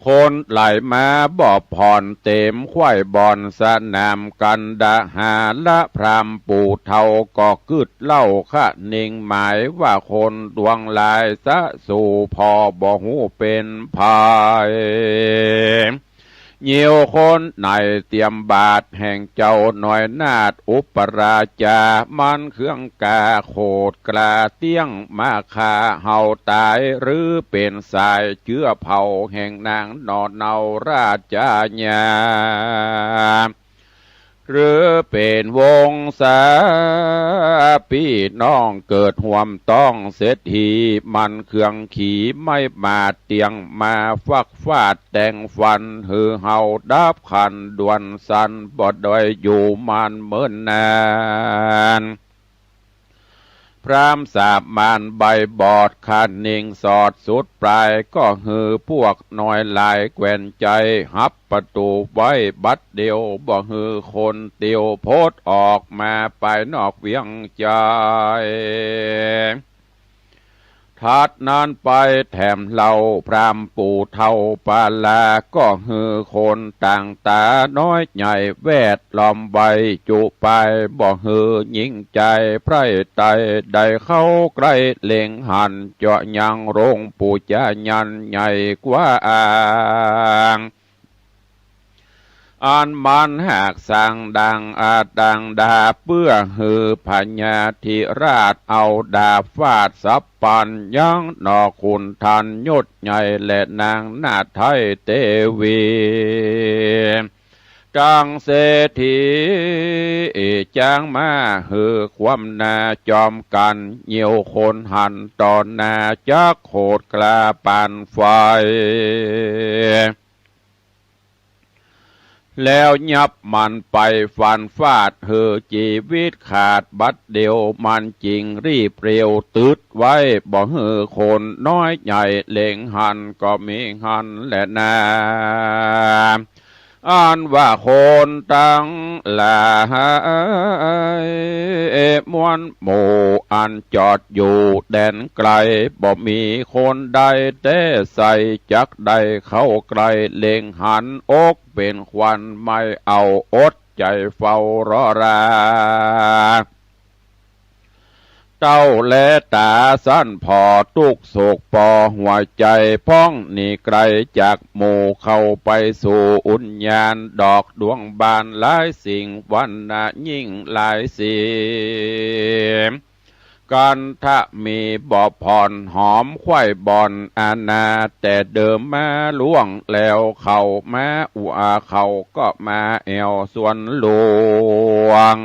คนไหลมาบ่ผ่อนเต๋มไขว่บ่อนสนามกันดาหาละ พราหมณ์ปู่เฒ่าก็กึ๊ดเล่าคะเน่งหมายว่า คนดวงหลายสะสู่ผ่อบ่ฮู้เป๋นไผ เหี่ยวคนไหนเตียมบาตรแห่งเจ้าน้อยนาฏอุปราชา มันเคืองกล้าโขดกล้าเตี้ยงมาฆ่าเฮาต๋าย หรือเป๋นสายเจื้อเผ่าแห่งนางหน่อเนาราชญา หรือเป๋นวงศาปี้น้องเกิดฮ่วมต้องเศรษฐี มันเคืองขี่ไม้บาดเตี้ยงมาฟักฟาดแต่งฟัน หื้อเฮาดับขันด่วนสัน บ่ได้อยู่มันเมินนาน พราหมณ์สาบมารใบบอดคะเน่งสอดสุดปลาย ก็หื้อพวกน้อยหลายแควนใจ๋ฮับประตู๋ไว้บัดเดี่ยว บ่หื้อคนเตียวพดออกมาภายนอกเวียงใจ๋ ถัดนั้นไปแถมเล่าพราหมณ์ปู่เฒ่าปาลา ก็หื้อคนต่างต๋าน้อยใหญ่แวดล้อมไว้จุปาย บ่หื้อหญิงใจ๋ใผใต้ได้เข้าใก้เล็งหัน เจาะยังโรงปู่จายันใหญ่กว้าง อันมันหากสร้างดังอาดังดา เปื้อหื้อพญาธิราชเอาดาบฟาดสับปัน ยังหน่อขุนทันยศใหญ่และนางนาฏไทยเตวี ตังเศรษฐีจ้างม้าหื้อคว่ำหน้าจอมกั๋น เหี่ยวคนหันต่อหน้าจักโขดกล้าปานไฟ แล้วยับมันไปฟันฟาดหื้อจีวิตขาดบัดเดี่ยว มันจึงรีบเร็วตึดไว้ บ่หื้อคนน้อยใหญ่เล็งหัน ก็มีหั้นแลนา อันว่าคนตังหลายมวลหมู่อันจอดอยู่แดนไกล บ่มีคนใดแต๊ใส่จักได้เข้าใก้เล็งหัน อกเป๋นควันไหม้เอาอดใจ๋เฝ้ารอรา เต้าแลต๋าสั้นผ่อตุ๊กข์โศกปอหัวใจ๋ พ่องหนีไกลจากหมู่เข้าไปสู่อุญญาณ ดอกดวงบานหลายสิ่ง วรรณะยิ่งหลายสี กันทะมีบ่ผ่อนหอมไขว้บ่อนอาณา แต่เดิมมาล่วงแล้วเขามาอัวเขาก็มาแอวสวนหลวง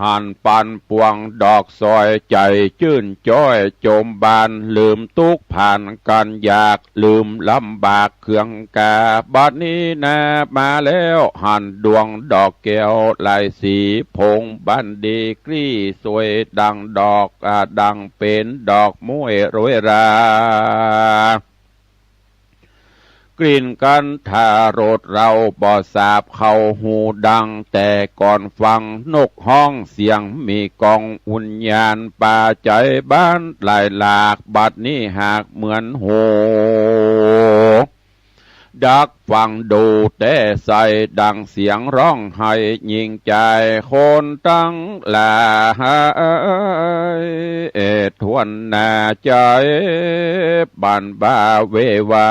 หันปันปวงดอกซอยใจ๋จื้นจ้อยจมบาน ลืมตุ๊กข์ผ่านกันอยาก ลืมลำบากเคืองกา บัดนี้นามาแล้วหันดวงดอกแก้วหลายสี ผงบันดีกรีสวยดังดอก อ่า ดังเป๋นดอกม้วยโรยรา กลิ่นกันทารสเราบ่สาบเข้าหูดัง แต่ก่อนฟังนกฮ้องเสียงมีกอง อุญญาณปาใจ๋บ้านหลายหลาก บัดนี้หากเหมือนหู ดักฟังดูแต๊ใสดังเสียงฮ้องไห้หญิงจาย คนตังหลายเอดทวนหน้าใจ๋บั่นบ่าเววา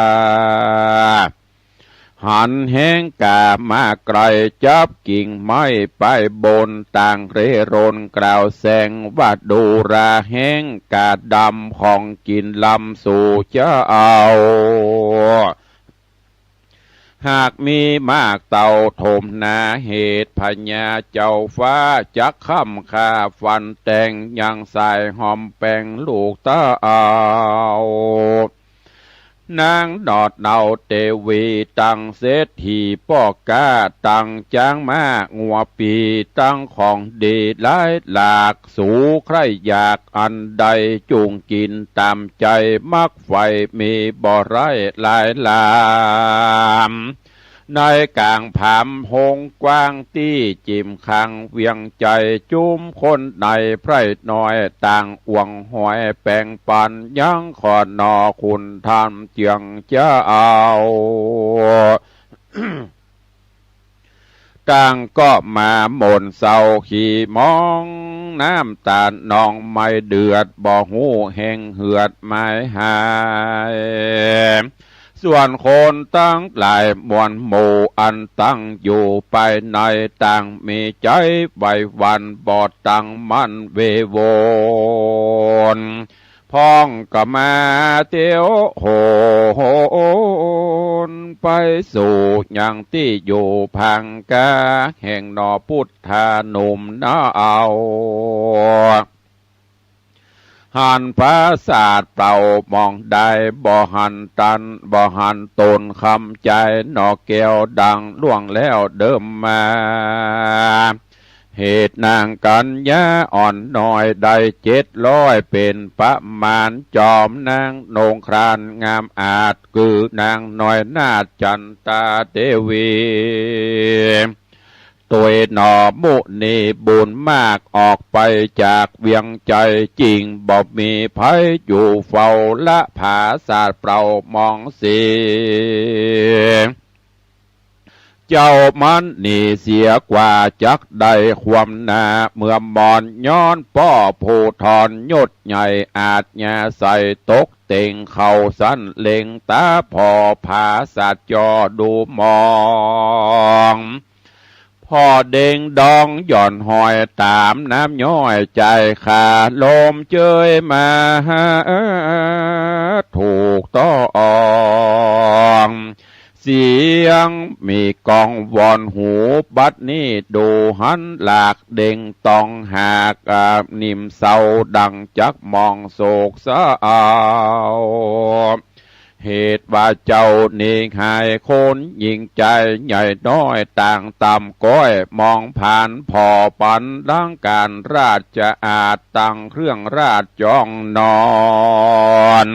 หันแฮงก้ามาไก๋ จับกิ่งไม้ไปบน ต่างเร่ร่นกล่าวแสงว่า ดูราแฮงก้าดำ ของกิ๋นลำสู่เจ้า หากมีมากเต้าถมนา เหตุพญาเจ้าฟ้าจักค้ำฆ่าฟันแตง ยังสายหอมแปงลูกเต้า นางหนอดเนาเตวีตังเศรษฐีป้อก๊า ตังจ๊างม้างัวปี ตังของดีหลายหลาก สูใคร่อยากอันใดจุ่งกิ๋นต๋ามใจ๋ มักใฝ่มีบ่ไร้หลายหลาม ในก๋างผามฮงกว้างตี้จิ่มข้างเวียงใจ๋ จุมคนในไพร่น้อยต่างอ่วงหอยแป๋งปัน ยังขอหนอคุณธรรมเจื้องเจ้า ต่างก็มาหม่นเศร้าขี้หมอง น้ำต๋านองไม่เดือด บ่ฮู้แห่งเหือดหมายหาย ส่วนคนตังหลายมวลหมู่ อันตั้งอยู่ไปใน ต่างมีใจ๋ไหวหวั่น บ่ตั้งมั่นเววน พ่องก็มาเตียวโหน ไปสู่ยังตี้อยู่ผางกา แห่งหนอปุทธาหนุ่มนาเอา หันปราสาทเปล่ามองได้ บ่หันตัน บ่หันต๋นคำใจ๋ หนอแก้วดังล่วงแล้วเดิมมา เหตุนางกัญญาอ่อนน้อย ได้เจ็ดร้อยเป๋นประมาณ จอมนางนงครานงามอาจ คือนางน้อยนาฏจันตาเตวี ตวยหนอมุนีบุญมาก ออกไปจากเวียงใจ๋ จิ่งบ่มีใผอยู่เฝ้า ละผาสาทเปล่ามองเสีย เจ้ามันหนีเสียกว่า จักได้ความนาเมื่อมอน ย้อนป้อผู้ทรยศใหญ่ อาชญาใส่ตกเต็ง เข้าสันเล็งต๋าผ่อ ผาสาทจ่อดูมอง ผ่อเด็งดองหย่อนหอย ต๋ามน้ำย้อยใจ๋ขา ลมเจยมาถูกต้อง เสียงมีก้องวอนหู บัดนี้ดูหันหลาก เด็งตองหาก อ่า นิ่มเศร้าดังจักมองโศกเศร้า เหตุว่าเจ้าหนีหายคน หญิงจายใหญ่น้อยต่างต่ำก้อย มองผ่านผ่อปัน ดังก๋านราชอาณา ตั้งเครื่องราชจ้องนอน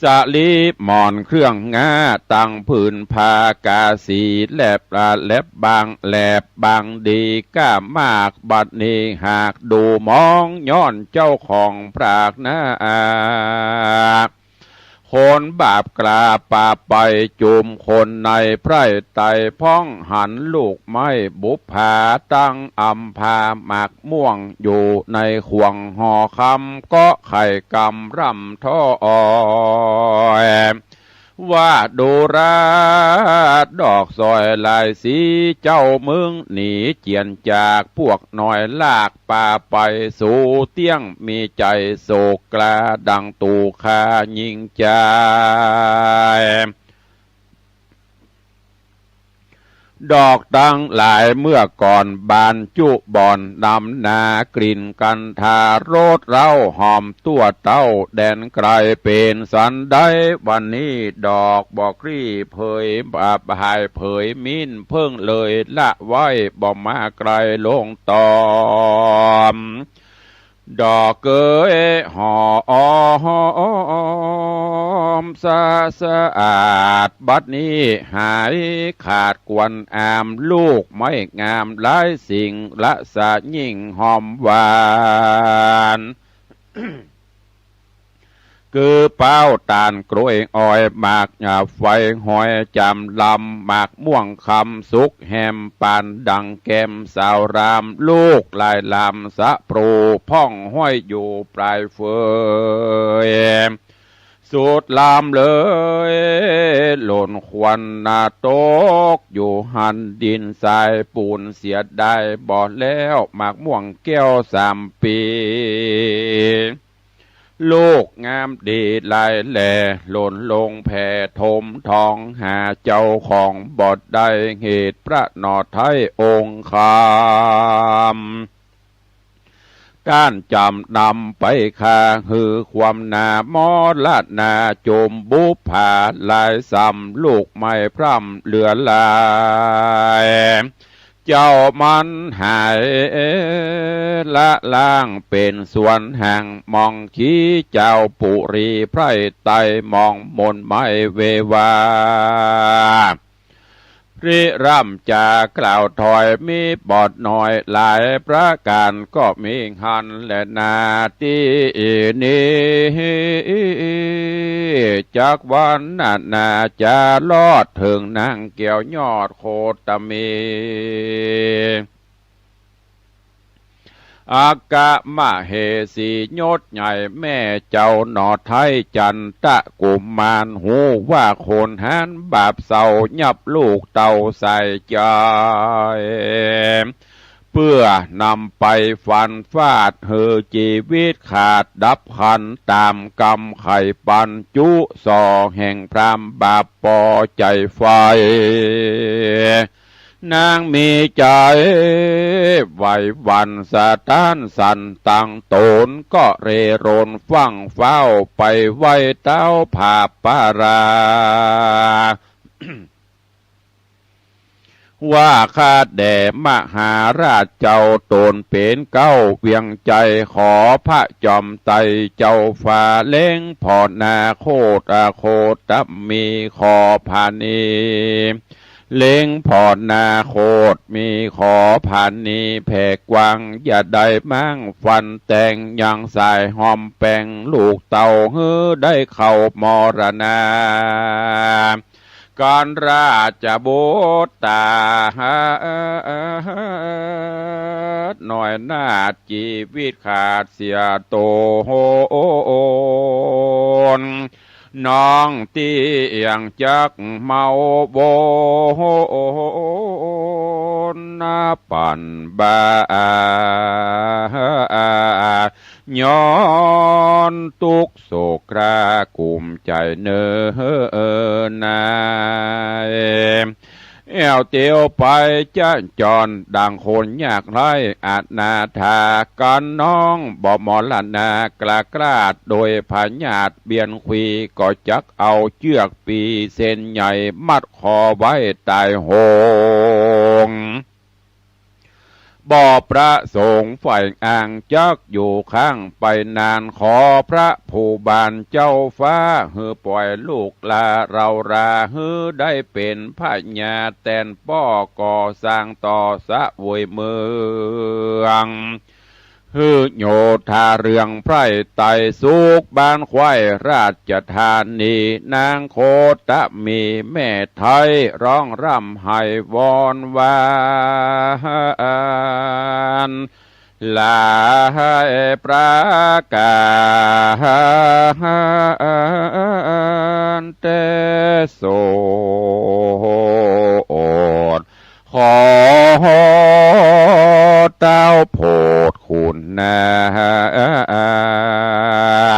สะหลีหมอนเครื่องงา ตั้งผืนผ้ากาสี แหลบ อ่า แหลบบาง แหลบบางดีก้ามาก บัดนี้หากดูมอง ย้อนเจ้าของพรากนา คนบาปกล้าปาไป จุมคนในไพร่ไต พ่องหันลูกไม้บุปผา ตั้งอำพาหมากม่วง อยู่ในข่วงหอคำ เกาะไข่กำร่ำถ้อย ว่าดูราดอกสร้อยหลายสี เจ้าเมืองหนีเจียนจาก พวกน้อยลากปาไปสู่เตี้ยง มีใจ๋โศกกล้าดังตู๋ข้ายิ่งใจ๋ ดอกตังหลายเมื่อก่อนบานจุบ่อน นำนากลิ่นกันทารส เร้าหอมทั่วเต้าแดนไกล เป๋นสันใดวันนี้ดอกบ่คลี่เผย บาปหายเผยมินเพิ่งเลยละไว้ บ่มาไกลลงตอม ดอกเกยหอมสะสะอาด บัดนี้หายขาดควรอาม ลูกไม้งามหลายสิ่ง ละสะยิ่งหอมหวาน คือเป๊า ต๋าล กล้วยอ้อย หมากหญ้าไฟ หอยจามลำ หมากม่วงคำสุกแฮม ปานดังแก้มสาวราม ลูกลายลามสะพรู พ่องห้อยอยู่ปลายเฟย สุดลามเลย หล่นควันนาตกอยู่หั้น ดินทรายปูนเสียดายบ่แล้ว หมากม่วงแก้วสามปี ลูกงามดีหลายแล หล่นลงแผ่ถมทอง หาเจ้าของบ่ได้ เหตุพระหน่อไท้องค์คำ ต้านจำนำไปฆ่า หื้อความหนามรณา จมบุปผาหลายซ้ำ ลูกไม้พร่ำเหลือหลาย เจ้ามันหายละล้างเป๋นส่วนห่าง มองขี้เจ้าปุรีไพร่ไต้ มองมนไม้เววา ริร่ำจากล่าวถอย มีบอดน้อยหลายประก๋าน ก็มีหั้นแลนาตี้นี้ จักวรรณนาจะลอดเถิงนางแก้วยอดโคตมี อัคคมเหสียศใหญ่ แม่เจ้าหน่อไท้จันตะกุมาร ฮู้ว่าคนหาญบาปเศร้า ยับลูกเต้าใส่ใจ๋ เปื้อนำไปฟันฟาด หื้อจีวิตขาดดับขัน ต๋ามกรรมไข่ปันจุ ส่อแห่งพรามบาปปอใจ๋ไฟ นางมีใจ๋ไหวหวั่นสะท้านสั่น ตังต๋นก็เร่รนฟั่งฟ้าว ไปไหว้เต๊าผาปารา ว่าข้าแด่มหาราชเจ้า ต๋นเป๋นเก๊าเวียงใจ๋ ขอพระจอมไตรเจ้าฟ้า เล็งผ่อนาโคตอโคตมี ขอผานี เล็งผ่อนาโคตมี ขอผานีแผ่กว้าง อย่าได้ม้างฟันแตง ยังสายหอมแปง ลูกเต้าหื้อได้เข้ามรณา กันราชบุตรต๋าหน้อยนาถ จีวิตขาดเสียต๋น น้องเตี้ยงจักเมาวนปั่นบ่า ย้อนตุ๊กข์โศกคร่ากุ้มใจ๋เน่อนา แอ่วเตียวไปจะจอนดั่งคนยากไร้อนาถา กันน้องบ่มรณากล้ากล้าดโดยพยาธิเบียนควี ก็จักเอาเจื้อกปีเส้นใหญ่มัดคอไว้ต๋ายโหง บ่ประสงค์ใฝ่อ้างจักอยู่ข้างไปนาน ขอพระผู้บานเจ้าฟ้า หื้อป่อยลูกหล้าเรารา หื้อได้เป๋นพญาแตนป้อก่อสร้างต่อเสวยเมือง หื้อโยธาเรืองไพร่ไต้สุขบ้านไคว้ราชธานี นางโคตมีแม่ไท้ร้องร่ำไห้วอนหวาน น หลายประก๋านแต๊โสด ขอเต้าโผดขุนนา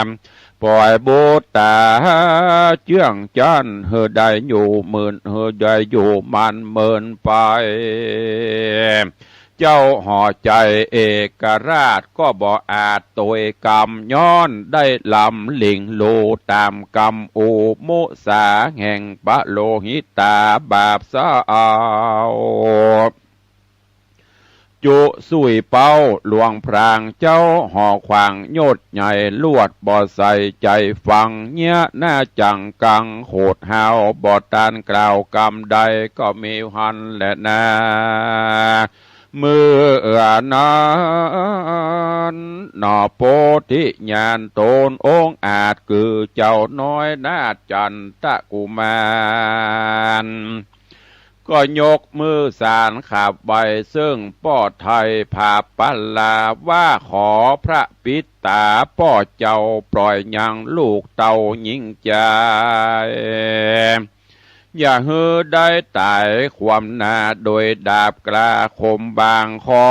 ง ปล่อยบุตต๋าเจื้องจั๊น หื้อได้อยู่หมื่น หื้อได้อยู่มันเมินไป เจ้าหอใจ๋เอกราชก็บ่อาจตวยกำ ย้อนได้ลำหลิ่งลูต๋ามกำอุมุสาแห่งปโลหิตาบาปเศร้า จุสุยเป้าหลวงพรางเจ้าหอขวางยศใหญ่ ลวดบ่ใส่ใจ๋ฟัง เยียะหน้าจั่งกังโขดห้าว บ่ตันกล่าวกำใดก็มีหั้นแลนา เมื่อนั้นหนอ โพธิญาณต๋นองค์อาจ คือเจ้าน้อยนาถจันตกุมาร ก็ยกมือสานขับไหว้เซิ่งป้อไทยผาปลา ว่าขอพระปิดต๋าป้อเจ้า ปล่อยยังลูกเต้าหญิงจาย อย่าหื้อได้ต๋ายความหน้า โดยดาบกล้าคมบาง ขอ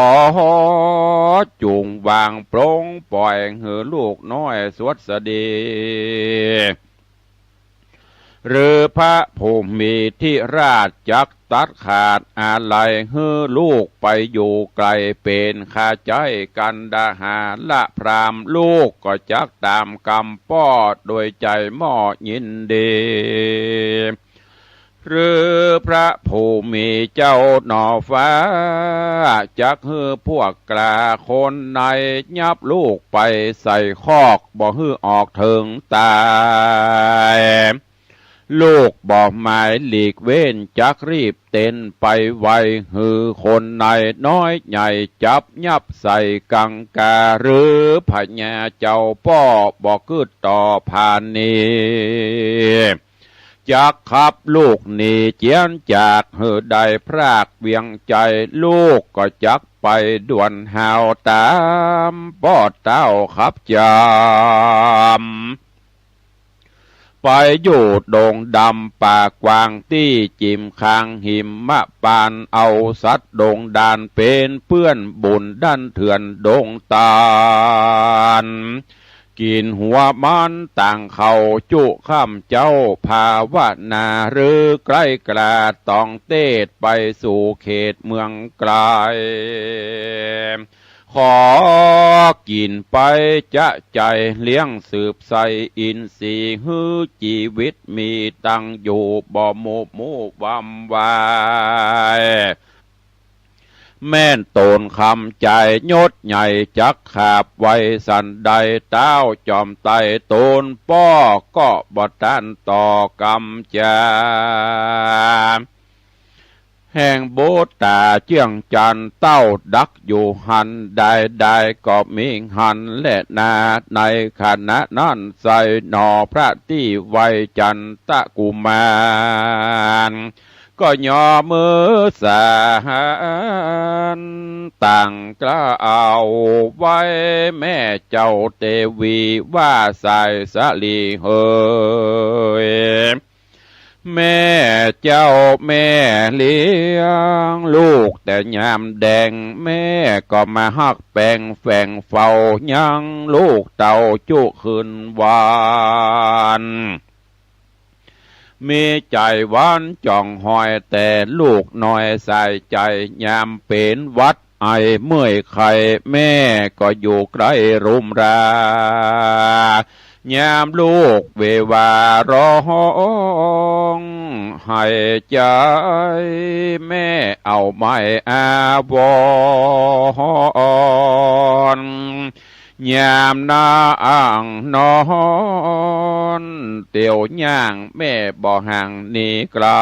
จุ่งวางปลง ปล่อยหื้อลูกน้อยสวัสดี หรือพระผู้มีธิราชจักตัดขาดอาลัย หื้อลูกไปอยู่ไก๋ เป๋นคาใจ๊กันดาหาละพราหมณ์ ลูกก็จักต๋ามกำป้อโดยใจ๋หม่อยินดี หรือพระผู้มีเจ้าหนอฟ้า จักหื้อพวกกล้าคนใน ยับลูกไปใส่คอก บ่หื้อออกเถิงต๋าย ลูกบ่หมายหลีกเว้น จักรีบเต้นไปไว หื้อคนในน้อยใหญ่ จับยับใส่กังกา หรือพญาเจ้าป้อ บ่กึ๊ดต่อผานี จักขับลูกหนีเจียนจาก หื้อได้พรากเวียงใจ๋ ลูกก็จักไปด่วนหาวต๋ามป้อเต้าขับจำ ไปอยู่ดงดำป่ากว้าง ตี้จิ่มข้างหิมมะปาน เอาสัตว์ดงดานเป๋นเปื้อน บุญดันเถื่อนดงตาน กิ๋นหัวมันต่างเข้าจุค่ำเจ๊า ภาวนาหรือใก้กล้า ต้องเตศไปสู่เขตเมืองไก๋ ขอกิ๋นไปจะใจ๋ เลี้ยงสืบใส่อินทรีย์ หื้อจีวิตมีตังอยู่ บ่หมูบหมู่วำวาย แม่นต๋นคำใจ๋ยศใหญ่ จักขาบไหว้สันใด เต้าจอมไตรต๋นป้อ ก็บ่ตันต่อกำจา แห่งบุตต๋าเจื้องจันทร์ เต้าดักอยู่หั้น ได้ได้ก็มีหั้นแลนา ในขณะนั้นไส้หนอพระตี้ไหว้จันตกุมาร ก็ย่อมือสานต่างกล่าวไหว้แม่เจ้าเตวี ว่าสายสาลีเหย แม่เจ้าแม่เลี้ยงลูกแต่ยามแดง แม่ก็มาฮักแปงแฝงเฝ้ายังลูกเต้าจุคืนวัน มีใจ๋หวั่นจ้องหอยแต่ลูกน้อยสายใจ๋ ยามเป๋นหวัดไอเมื่อยไข้ แม่ก็อยู่ใก้รุมรา ยามลูกเววาฮ้องไห้ใจ๋ แม่เอาไม้อาวรณ์ ยามนั่งนอนเตียวย่าง แม่บ่ห่างหนีไก๋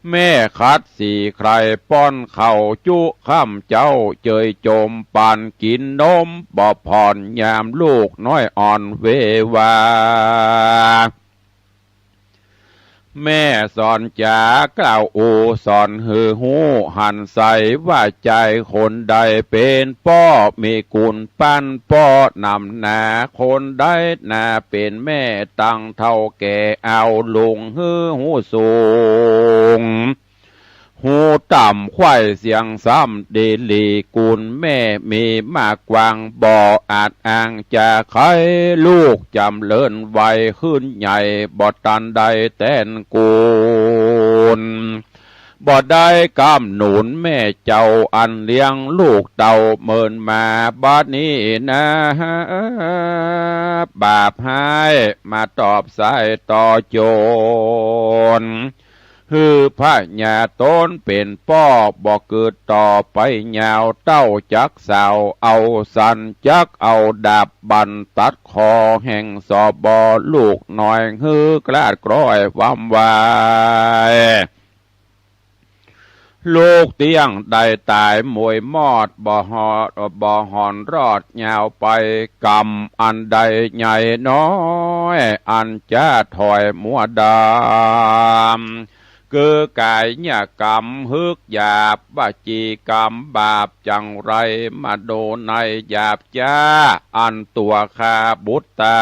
แม่ขัดสีใคร่ป้อนข้าวจุค่ำเจ๊า เจยจมปานกิ๋นนมบ่ผ่อน ยามลูกน้อยอ่อนเววา แม่สอนจ๋ากล่าวอู้สอนหื้อฮู้หันใส่ว่าจายคนใดเป๋นป้อมีกุณปันป้อนำหน้า คนใดหน้าเป๋นแม่ตั้งเฒ่าแก่เอาลุงหื้อฮู้สูง ฮู้ต่ำใค่เสียงซ้ำดีหลี กุณแม่มีมากกว้างบ่อาจอ้างจะไข ลูกจ๋ำเริญวัยขึ้นใหญ่บ่ตันได้แตนกูล บ่ได้กำหนุนแม่เจ้าอันเลี้ยงลูกเต้าเมินมา บัดนี้นา บาปฮ้ายมาตอบสายต่อโจร หื้อพญาต๋นเป๋นป้อบ่กึดต่อไปยาว เต้าจักสาวเอาสัน จักเอาดาบบั่นตัดคอแห่ง สบ ลูกน้อยหื้อกลาดกร้อยวำวาย ลูกเตี้ยงได้ต๋ายมวยมอด บ่หอด บ่หอนรอดยาวไป กรรมอันใดใหญ่น้อย อันจะถอยมัวดำ คือกายกรรมหืกหยาบ วจีกรรมบาปจังไร มโนในหยาบจ๊า อันตั๋วข้าบุตตา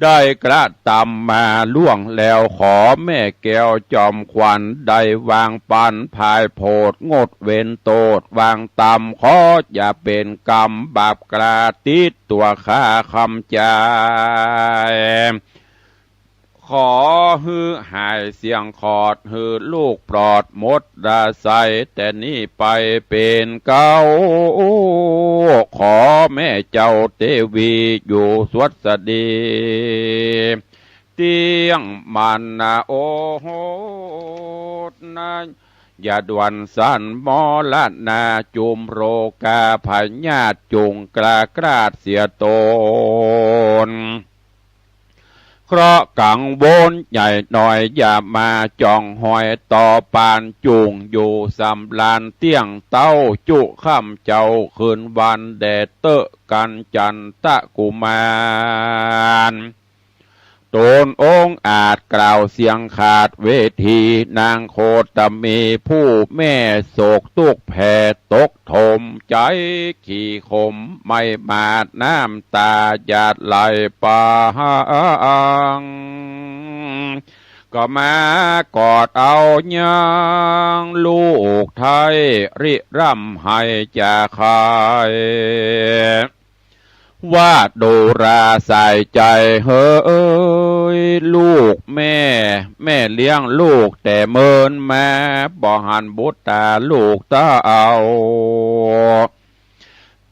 ได้กระตำมาล่วงแล้ว ขอแม่แก้วจอมขวัญได้วางปันภายโผด งดเว้นโต้ษวางตำ ขออย่าเป๋นกรรมบาปกล้าติดตั๋วข้าคำจาย ขอหื้อหายเสี้ยงขอด หื้อลูกปลอดหมดอาศัย แต่นี้ไปเป๋นเก๊า ขอแม่เจ้าเตวีอยู่สวัสดี เตี้ยงมันนาโอโหดนะ อย่าด่วนสันมรณา จุมโรคาพยาธิจุ่งกล้ากลาดเสียตน เคราะห์กังวลใหญ่น้อยอย่ามาจ่องหอยต่อปาน จุ่งอยู่สำราญเตี้ยงเต้า จุค่ำเจ๊าคืนวันแด่เต๊อะกัญจันตะกุมาร ตนองอาจกล่าวเสียงขาดเวที นางโคตมีผู้แม่โศกตุ๊กข์แผ่ตกโทม ใจ๋ขี้ขมไหม้หมาดน้ำต๋าหยาดไหลปาง ก็มากอดเอายางลูกไท้ริร่ำไห้จ๋าไข ว่าดูราสายใจ๋เหย ลูกแม่ แม่เลี้ยงลูกแต่เมินมา บ่หันบุตตาลูกเต้า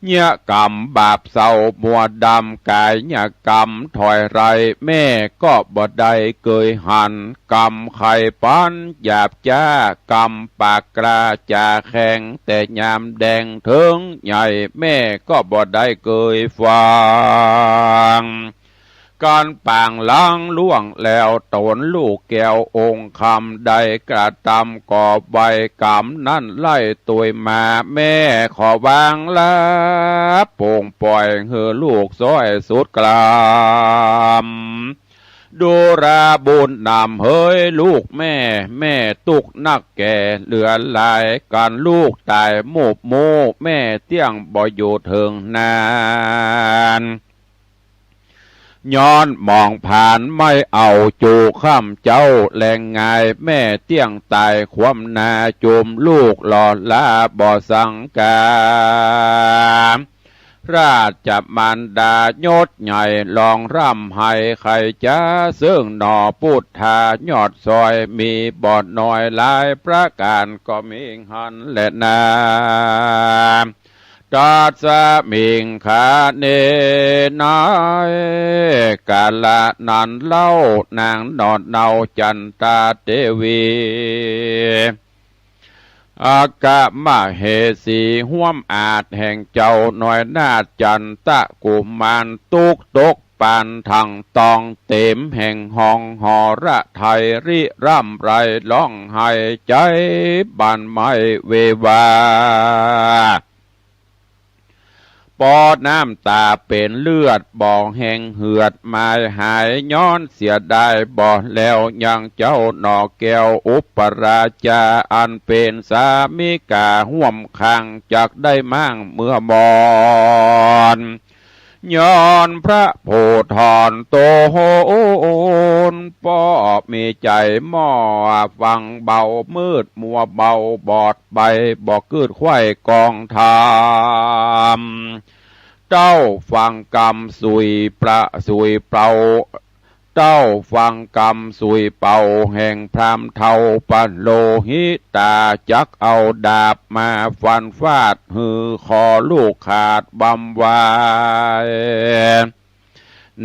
เยียะกรรมบาปเศร้ามัวดำ กายกรรมถอยไร แม่ก็บ่ได้เกยหัน กรรมใค่ปันหยาบจ๊า กรรมปากกล้าจ๋าแข็ง แต่ยามแดงเถิงใหญ่ แม่ก็บ่ได้เกยฟัง การปางหลังล่วงแล้ว ตนลูกแก้วองค์คำได้กระตำกอบไว้ กรรมนั้นไล่ตวยมา แม่ขอวางลาป่งป่อย หื้อลูกซ้อยสุดกราม ดูราบุญนำเหยลูกแม่ แม่ตุ๊กข์นักแก่เหลือหลาย กั๋นลูกต๋ายมูบมู แม่เตี้ยงบ่อยู่เถิงนาน ย้อนมองผ่านไม่เอาจูค่ำเจ๊าแลงงาย แม่เตี้ยงต๋ายคว่ำหน้าจุม ลูกหล่อล้าบ่สังกา ราชมารดายศใหญ่ร้องร่ำไห้ ใค่จ๋าเซิ่งหนอ ปุทธายอดซอยมีบ่น้อย หลายประก๋านก็มีหั้นแลนา ตัสมิงขเณ ในกาละนั้นเล่า นางหนอนเนาจันตาเตวี อัคคมเหสีห้วมอาจแห่งเจ้าน้อยนาถจันตะกุมาร ตุ๊กข์ตกปานทั้งต้อง เต็มแห่งห้องหอระไทย ริร่ำไรร้องไห้ใจ๋บั่นไหม้เววา ปอน้ำต๋าเป๋นเลือด บ่แห้งเหือดหมายหาย ย้อนเสียดายบ่แลวยังเจ้าหน่อแก้ว อุปราชาอันเป๋นสามิกาฮ่วมข้าง จักได้มั่งเมื่อมอน ย้อนพระผู้ถอนตน ป้อมีใจ๋หม้อฟังเบา มืดมัวเบาบอดไป บ่กึ๊ดไขว่กองธรรม เต้าฟังกำสุยประสุยเป่า เต้าฟังกำสุยเป่าแห่งพราหมณ์เฒ่าปโลหิตา จักเอาดาบมาฟันฟาด หื้อคอลูกขาดบำวาย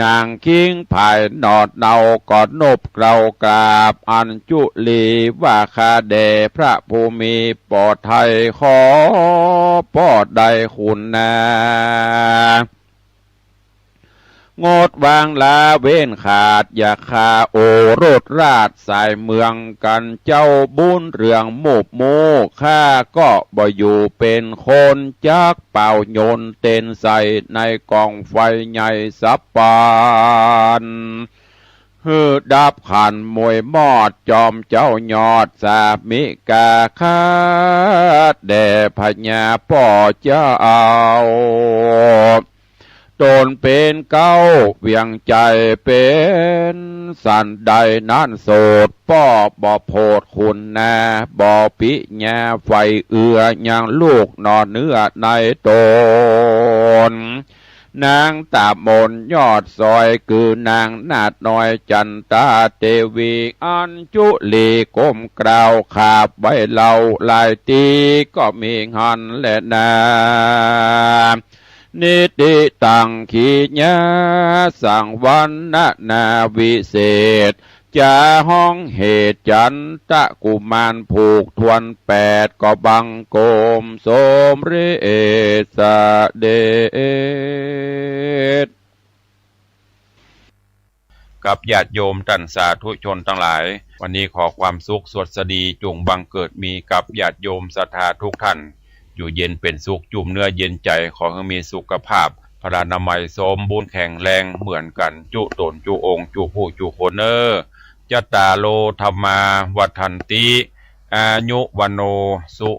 นางคิงผายหนอดเนาก็นบเกล้ากราบอัญจุลีว่า ข้าแด่พระผู้มีปอไทย ขอป้อได้คุณนา งดวางละเว้นขาด อย่าฆ่าโอรสราชสายเมือง กั๋นเจ้าบุญเรืองมุบมู ข้าก็บ่อยู่เป๋นคน จักเป่ายนต์เต็นใส่ในก๋องไฟใหญ่สับปัน หื้อดับขันมวยมอด จอมเจ้ายอดสามิกา ข้าแด่พญาป้อเจ้า ตนเป๋นเก๊าเวียงใจ๋เป๋นสันใดนั้นโสด ป้อบ่โผดคุณนา บ่ปิญาใฝ่เอื้อยังลูกหน่อเนื้อในตน นางต๋ามนยอดสอย กือนางนาฏน้อยจันตาเตวี อัญจุลีก้มเกล้าขาบไหว้เล่าหลายตี้ ก็มีหั้นแลนา นิติตัง ขีญาสัง วรรณนาวิเศษ จาฮ้องเหตุจันตะกุมารผูกถ้วนแปด ก็บังคมสมเร็จเสด็จ กับญาติโยมต้านสาธุชนตังหลาย วันนี้ขอความสุขสวัสดีจุ่งบังเกิดมีกับญาติโยมศรัทธาทุกท่าน อยู่เย็นเป๋นสุข จุ่มเนื้อเย็นใจ๋ ขอหื้อมีสุขภาพพลานามัยสมบูรณ์แข็งแรงเหมือนกั๋นจุ๊ต๋นจุ๊องค์จุ๊ผู้จุ๊คนเน่อ จัตตาโร ธัมมา วัฑฒันติ อายุ วัณโณ สุ